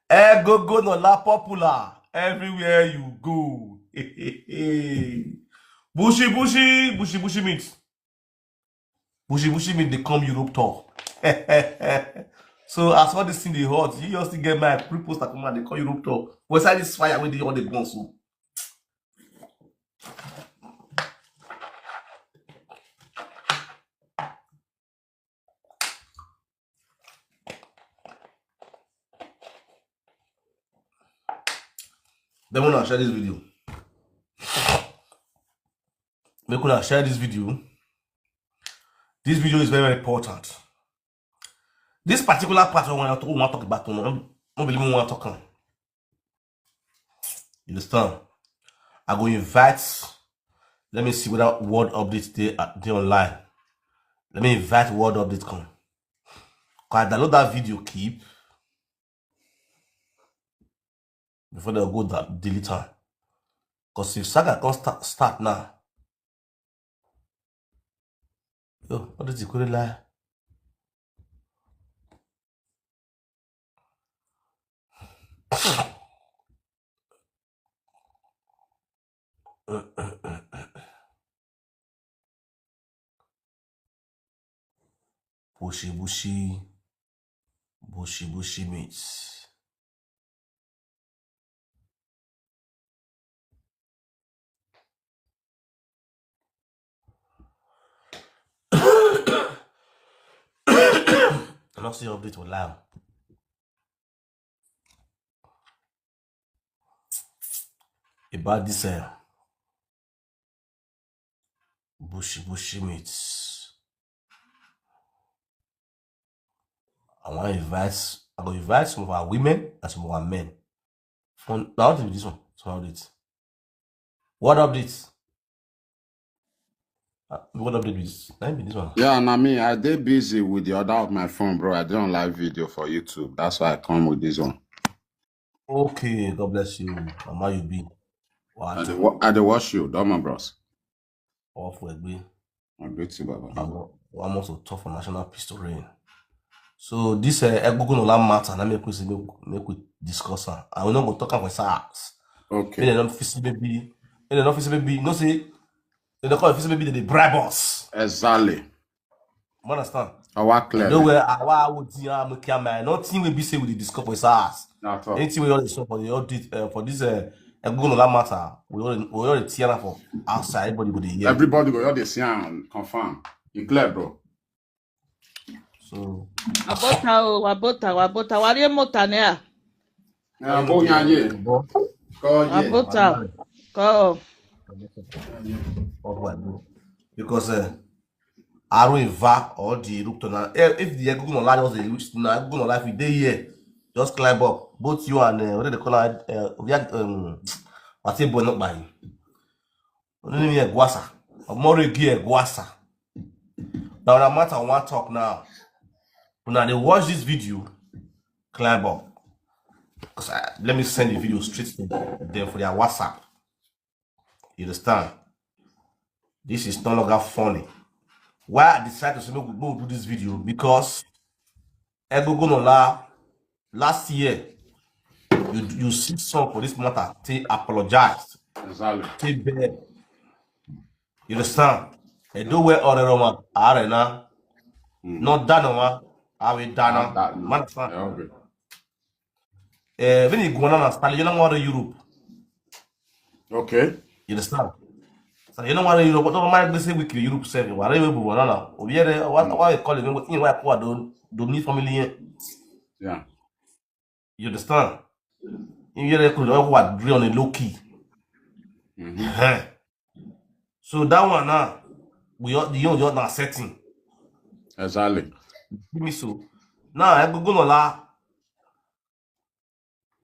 Egogonola popular everywhere you go. Bushy bushy, bushy bushy meat. Bushy bushy meat dey come Europe tour. So as all this thing dey hot, you just still get my pre-poster come out, dey come Europe tour. West side is fire wey dey all the guns so. Then una share this video. Make una share this video. This video is very, very important. This particular part I want to talk about, no, no be me want talk am. You understand? I go invite. Let me see whether World Update dey uh, dey online. Let me invite World Update come. 'Cause I download that video clip before they go that delete am. 'Cause if saga come start, start now, yo, what is it? Bushy bushy, bushy bushy meat. I don't see update online. About this uh, bushy bushy meat. I want to invite, I go invite some of our women and some of our men. From now to this one, some updates. What updates? Uh, what update is? Let me this one. Yeah, and I mean, I did busy with the other of my phone, bro. I did on live video for YouTube. That's why I come with this one. Okay, God bless you. Mama, you be. Wow. I dey wa- I dey watch you, Doma Bros. Off with me. I greet you, Baba. I wa- I want to talk for national peace to reign. So this uh, Egungun Ola matter, na make we see, make, make we discuss am. And we no go talk am for SARS. Okay. Make dem no fit say maybe, make dem no fit say maybe, you know say, dem dey call it fit say maybe dem dey bribe us. Exactly. You understand? Our clear. No where our would nothing wey be say we dey discuss for SARS. Not at all. Anything we all dey solve for the audit uh, for this uh, Egungun Ola matter, we all we all dey tear am for outside. Everybody go dey hear. Everybody go just dey see am confirm. E clear, bro. So Wabota o, wabota, wabota, wari mota ne a. Yeah, bo nyanye. Bo Ko ye. Wabota. Ko. Of what? Because uh, Aruiva or the Rukto now, eh, if the Egungun Ola just dey reach now, Egungun Ola, if you dey here, just climb up. Both you and uh, what do they call her? Uh, we are, um, what's it boy not by? Only me Eguasa. Omoregi Eguasa. Now the matter I want talk now. When they watch this video, climb up. 'Cause I, let me send the video straight to them for their WhatsApp. You understand? This is no longer funny. Why I decided to say make we go do this video? Because Egungun Ola last year, You, you see some for this matter, they apologize, Exactly. they beg. You understand? They do well all around arena. Mm. Not done, man. I will done. Not that. Man, fine. Yeah, okay. Eh, when you go on, Stanley, you don't want to Europe. Okay. You understand? So you know what you know, but don't mind this week Europe seven. Whatever we want now. Over here, what what we call it? What you want? Don't don't need family here. Yeah. You understand? You hear that? What agree on a low key. Mm-hmm. Eh. So that one now, we all the young you're not setting. Exactly. Give me so. Now I go go no la.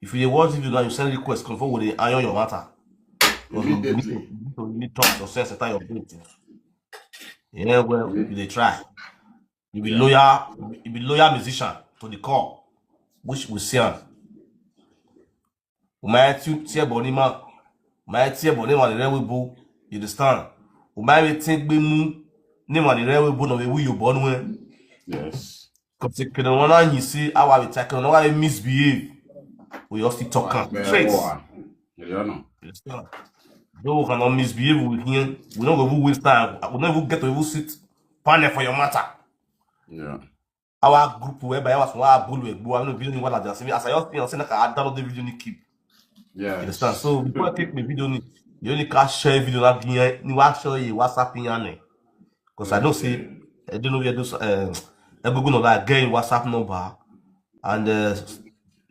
If you dey watch video now, you send request, come forward, they iron your matter. 'Cause you need to, Immediately. you need to really talk your sense, enter your brain. Yeah, well, you dey try. You be Yeah. Loyal, you be loyal musician to the core, which we see am. Umaya ti ti ebo ni ma, umaya ti ebo ni ma ni rewe bo. You understand? Umaya we think be mu ni ma ni rewe bo no we wi yo bo nu. Yes. Because you can one you see how I attack, no I misbehave. We all still talk am Well, straight. oh, ah. You don't know. You understand? Though we cannot misbehave with him, we don't go even waste time. We don't even get to even sit panel for your matter. Yeah. Our group whereby I was one bulu egbo. I don't video ni wala just as I just feel say like I download the video ni keep. Yeah. You understand? So before I take the video ni, you only can share video like ni ni wa share ye WhatsApp ni ane. Because I don't see, I don't know where those um everyone like get WhatsApp number and uh,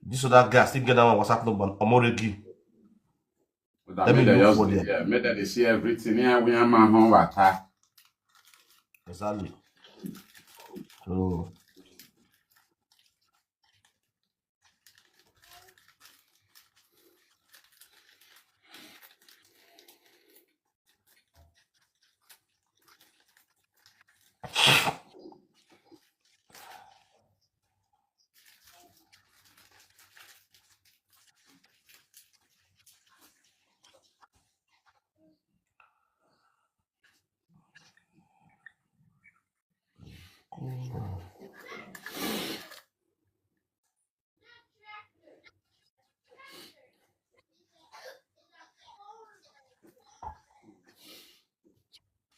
this other guy still get that one WhatsApp number. Omoregi. But that Let make me them look just for dey them. Yeah, make them dey see everything. Yeah, we are man home water. Exactly. So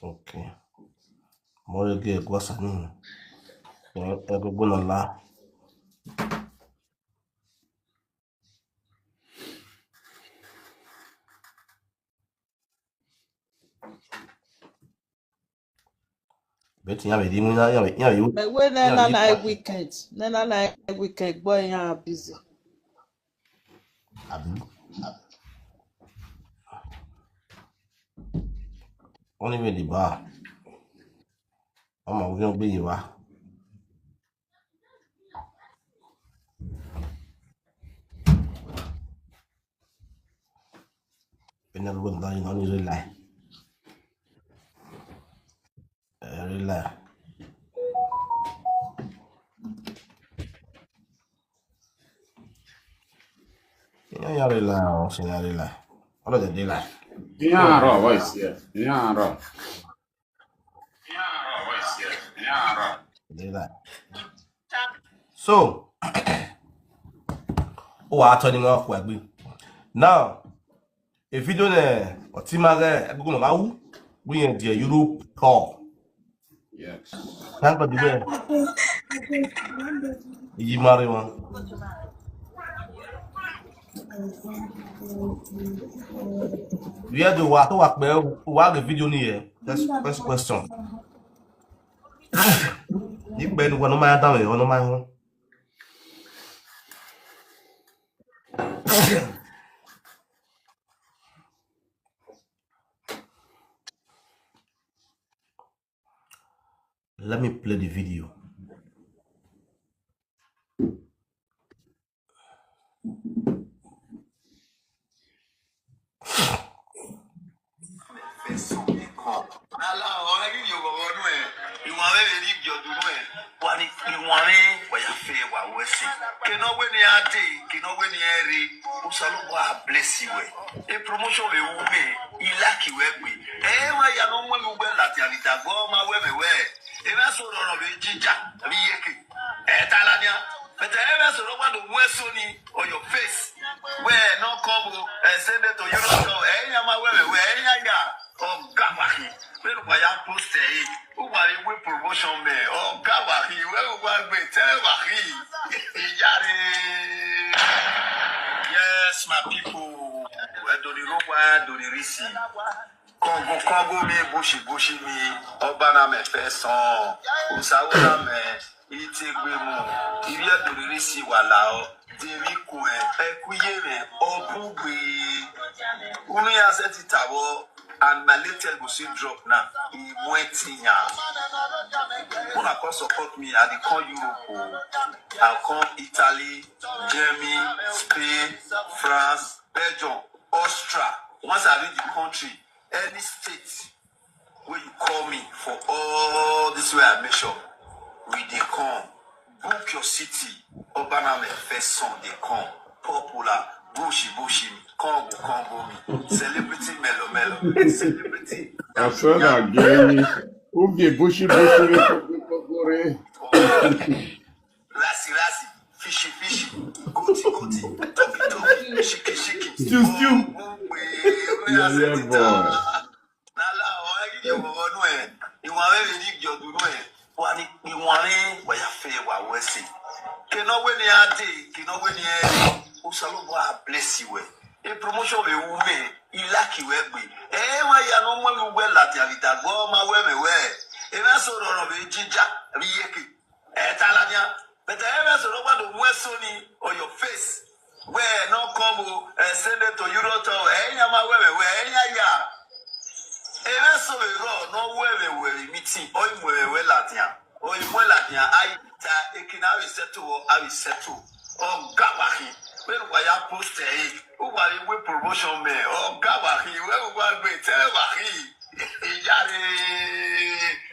Okay. More get guasa ni. Ego guna la. But you have a demon, you have a, you have a, But when you have Nana a na I wicked, Nana na I wicked, boy, you are busy. Abi. Only with the bar. I'm a real big bar. When everyone down, you know, you rely. Uh, rely. You know, you rely, oh, say you rely. All of the daylight. Yeah, raw voice. Yeah, yeah, raw. Daylight. So, oh, I told him off quickly. Now, a video ne otimare egugun lawu we in the Europe tour. Yes. Thank God you there. You marry one. Where do what what where what the video near? That's first question. You been one of my down here, one of my home. Let me play the video. Ala ọ̀rẹ́ yìí yóò bọ̀bọ̀ nú ẹ̀. Ìwọ̀n rẹ̀ lè rí ìjọ dùnú ẹ̀. Wà ní ìwọ̀n rẹ̀ wọ̀yà fẹ́ wà wẹ́sẹ̀. Kìnà wé ni a dé, kìnà wé ni ẹ rí. Ó sọ ló bọ́ a bless you ẹ̀. E promotion rẹ̀ wú pé ilá kì wẹ́ gbé. Ẹ wá yà ló mú ìlú gbẹ láti àlìjà gbọ́ ọmọ wẹ́mẹ̀wẹ́. Ẹ bá sọ̀rọ̀ ọ̀rọ̀ rẹ̀ jíjà rí yékè. Ẹ ta la ni a? But I ever so nobody wear Sony on your face. Where no come, eh, send it to you, no come. Eh, yeah, my way, where, eh, yeah, yeah. Oh, God, why? When we are post, eh, who are we promotion, man? Oh, God, why? Where we are, where, tell me, why? Yare. Yes, my people. Where do the rope, where do the receive? Kọ̀ǹgò kọ̀ǹgò mi, bùṣì bùṣì mi, ọba na mẹ fẹ́ sàn, òsàwò na mẹ, ìtì gbé mu, ìrí ẹ̀dùn rírí sí wà láò, dèrí kù ẹ̀, ẹ̀kú yé rẹ̀, ọ̀bùn gbé. Unu ya ṣe ti tàwọ̀, and my latest go still drop now, ìmọ̀ ẹ̀ ti yàn. Una come support me, I dey come Europe o, I come Italy, Germany, Spain, France, Belgium, Austria. Once I reach the country, any state where you call me for all this way I mention, we dey come. Book your city. Urban Army first song dey come. Popular. Bushi Bushi me. Congo Congo me. Celebrity Melo Melo. Celebrity. I said again. Oge Bushi Bushi me. Rasi Rasi. Fishy Fishy. Guti Guti. Toki Toki. Shiki Shiki. Stew Stew. Yeah, yeah, boy. Nala, why you go no eh? You want me to dig your do no eh? Wani iwani wa ya fe wa wesi. Keno we ni ade, keno we ni eh. Usalo wa bless you eh. A promotion we ume, ilaki we gbe. Eh, wa ya no mo lu we la ti alita go ma we me we. E na so ro ro be jinja, ri yeke. Eh, taladia. But I ever so nobody wear Sony on your face. Where no come o, eh, send it to you, no to, eh, yeah, my way, where, eh, yeah, yeah. E na so we ro, no we we we meeting, oi we we latia, oi we latia, I ta, e kina we settle, I settle. Oh, Gawahi, we wa ya post eh, who wa we promotion me, oh, Gawahi, we wa we tell Wahi. Yare.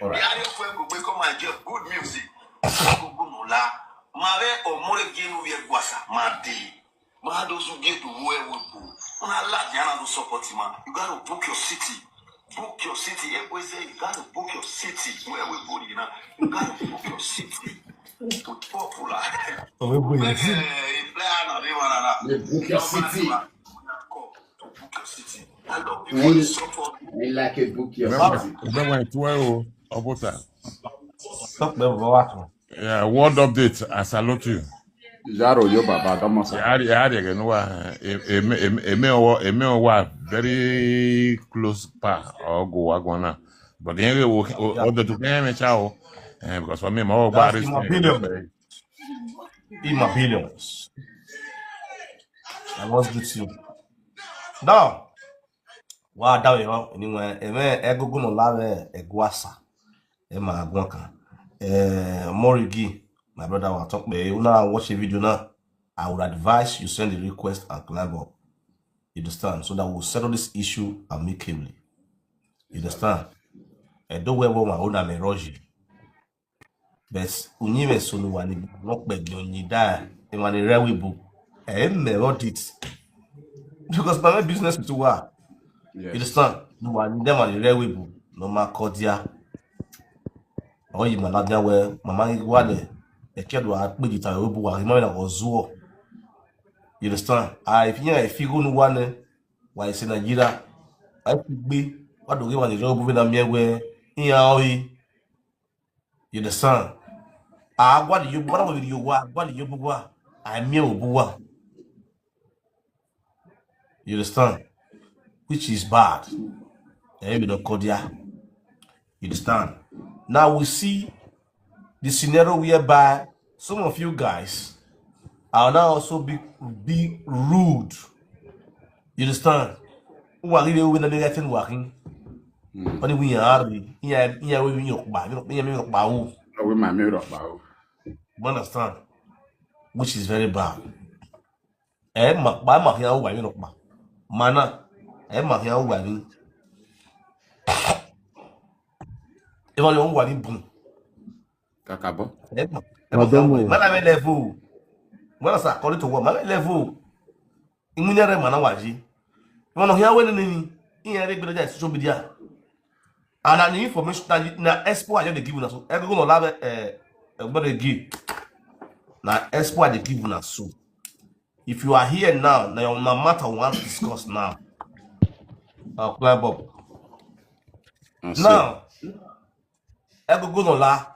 All right. Yare, we go, we come and get good music. Go, go, no la. Mare, o more genu we guasa, ma de. Ma do su get to where we go. Na la, Diana, do support him, man. You gotta book your city. Book your city. Everybody say you gotta book your city. Where we go, you know. You gotta book your city. Popular. Oh, we go, you see? Eh, play another one, another. They book your city. To book your city. I love people who support me. I like it, book your city. Remember, remember when twelve, Obota? Stop the what? Yeah, world update. I salute you. Jaro yo baba, come on, sir. Yari, yari, again, wa, eme, eme, eme, wa, eme, wa, very close pa, or go, wa, go, na. But then, we, we, we, we, the two, eh, me, ciao. Eh, because for me, my, that's in my billion. In my billions. I must do too. Now, wa da we ho, anyway, eme, egugu no la we, eguasa. Emma Agwaka. Eh, Morigi, my brother, will talk me. You now watch a video now. I would advise you send a request and climb up. You understand? So that we'll settle this issue amicably. You understand? I don't wear one, my own, I'm a Roger. But unyi me so no one, not beg you, ni da, and when the railway book, I am a audit. Because my business is to work. Yes. You understand? No one, them are the railway book. No ma kodia. Oh, you, my lad, where, Mama, you want it. A kid will put it away, but him, I was war. You understand? I, if you, if you go no one, why say Nigeria? I could be, what do you want to go with a mere way? In our way. You understand? Ah, what do you, what do you, what, what do you, what? I mere bua. You understand? Which is bad. Eh, we don't call there. You understand? Now we see the scenario whereby some of you guys are now also be, be rude. You understand? Who are really, who are really working? Only we are, yeah, yeah, we are, we are, we are, we are. We understand? Which is very bad. Eh, ma, ba ma hia wa mi no ma. Mana. Eh, ma hia wa mi. E ma yo wa mi bun. Kakabo. Eh, ma. Mana me level. Mana sa according to what? Mana level. Imunyere mana waji. Mana hia we ni ni. Iya re gbere social media. And an information that na expo I just dey give una so. Everyone will have, eh, eh, what they give. Na expo I dey give una so. If you are here now, na your na matter we wan discuss now. Now climb up. I see. Now, Egungun Ola,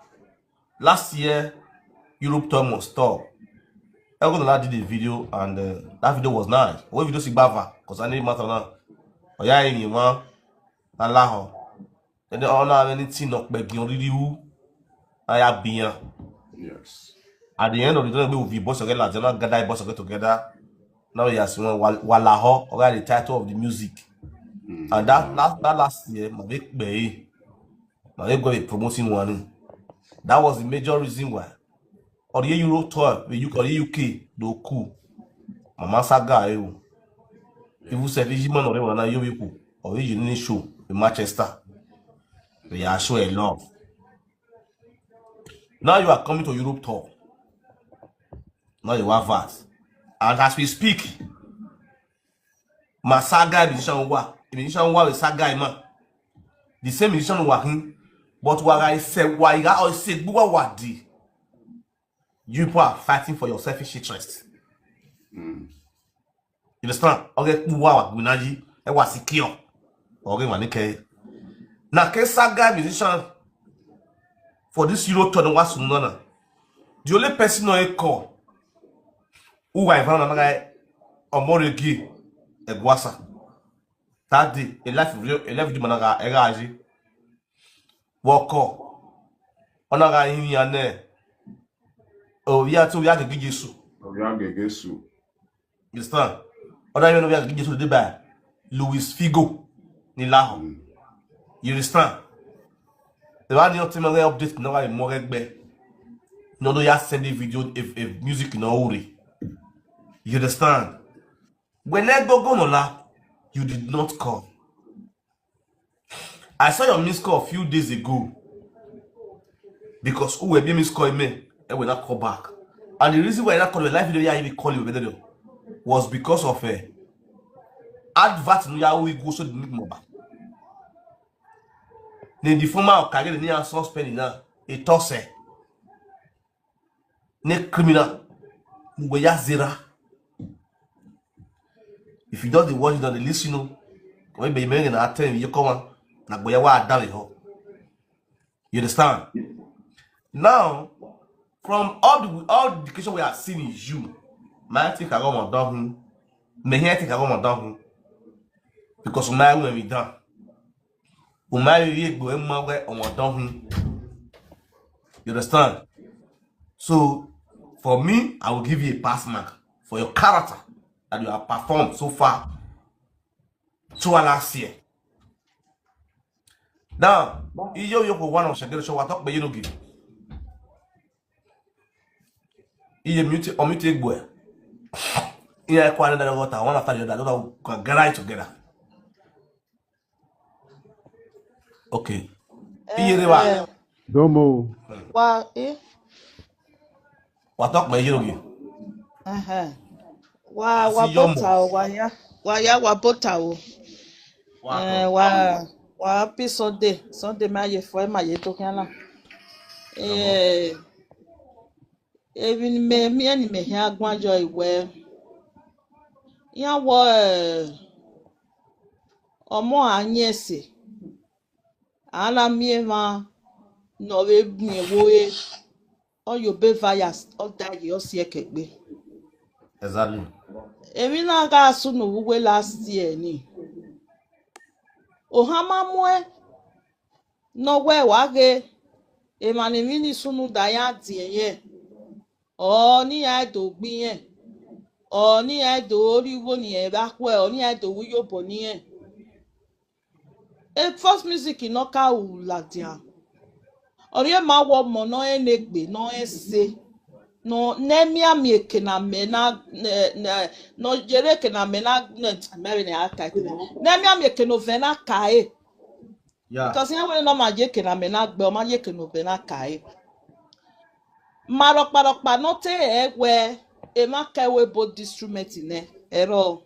last year, Europe tour must stop. Egungun Ola did a video and uh, that video was nice. What video Sigbava? Because I need matter now. Oya, anyone? Alaho. And they all have anything not begging really who? I have been. Yes. At the end of the day, we will be boss again, like, they not gather boss again together. Now, yes, you know, Wal- Walaho, or the title of the music. Mm. And that last that last year, my big bay, my big got a promoting one. That was the major reason why. Or the Euro tour, the U K, or the U K, do cool. Mama Saga, you. If you say Fiji man or whatever, you people, or you need show in Manchester, they are show a love. Now you are coming to Europe tour. Now you have that. And as we speak, my Saga musician wa, musician wa with Saga man. The same musician wa him, but wa I say wa I always say wa wa di. You people are fighting for your selfish interest. Mm. You understand? Okay, wa wa gunaji, e wa secure. Okay, wa nike. Na ke Saga musician for this Euro tour wa sunana. The only person no e call who I found another guy Omoregi Egwasa. That day, a life video, a life video managa ega aji. Woko. Onaga him ya ne. Oh, we are too we are to Jesu. Obiagege su. You understand? Other you know we are to Jesu today by Louis Figo. Ni laho. Mm. You understand? The one you tell me update now I more be. No, no, you send the video if, if music no hurry. You understand? When I go go Nola, you did not call. I saw your missed call a few days ago. Because who will be missed call me, I will not call back. And the reason why I not call you live video, yeah, I even call you video was because of uh, advert no ya we go so the mobile. Then the former Okage the near suspend now, a toss eh. Ne criminal, we ya zera. If you don't watch it on the list, you know, maybe you may not tell you come on, na go ya wa down ho. You understand? Now, from all the all the education we have seen in you, my think I got my dog. Me here think I got my dog. Because my when we done. Umari ye go emma we on done. You understand? So for me, I will give you a pass mark for your character that you have performed so far throughout last year. Now, iyo yoko one of Shagero show, I talk, but you don't give. Iye mute or mute egbo. Iye kwa na da water one after the other, we can get right together. Okay. Iye rewa. Eh, Domo. wa eh Wa talk me yogi. eh wa wa Asi yomo. Bota o, wa ya wa ya wa Bota o. Wa Eh, talk. wa wa happy Sunday. Sunday ma ye fo ma ye to kana. Eh, even me me ni me ha gwa joy we. Ya wo eh, omo anyese. Ana mi ma no we mi wo e. O yo be vayas o da ye o si ekegbe. Exactly. Emi na ga sunu wuwe last year ni. O ha ma mu e. No we wa ge. E ma ni mi ni sunu da ya di e ye. O ni ya do gbi ye. O ni ya do ori wo ni e ba kwe. O ni ya do wu yo bo ni e. E first music no ka u la dia. Ori e ma wo mo no e negbe no e se. No ne mi ami eke na me na ne, ne, no jere eke na me na ne mere ne aka eke. Ne mi ami eke no ve na ka e. Yeah. Because ya we no ma je eke na me na gbe o ma je eke no ve na ka e. Ma rokpa rokpa no te e we e ma ke we bo instrument ne ero.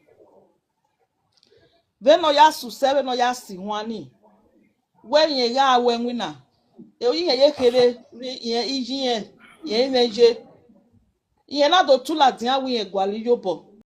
Ve no ya su se ve no ya si hwani. We ye ya we wina. E o ye ye kere ye iji ye ye meje. Yena do tula dia wi egwali yobo.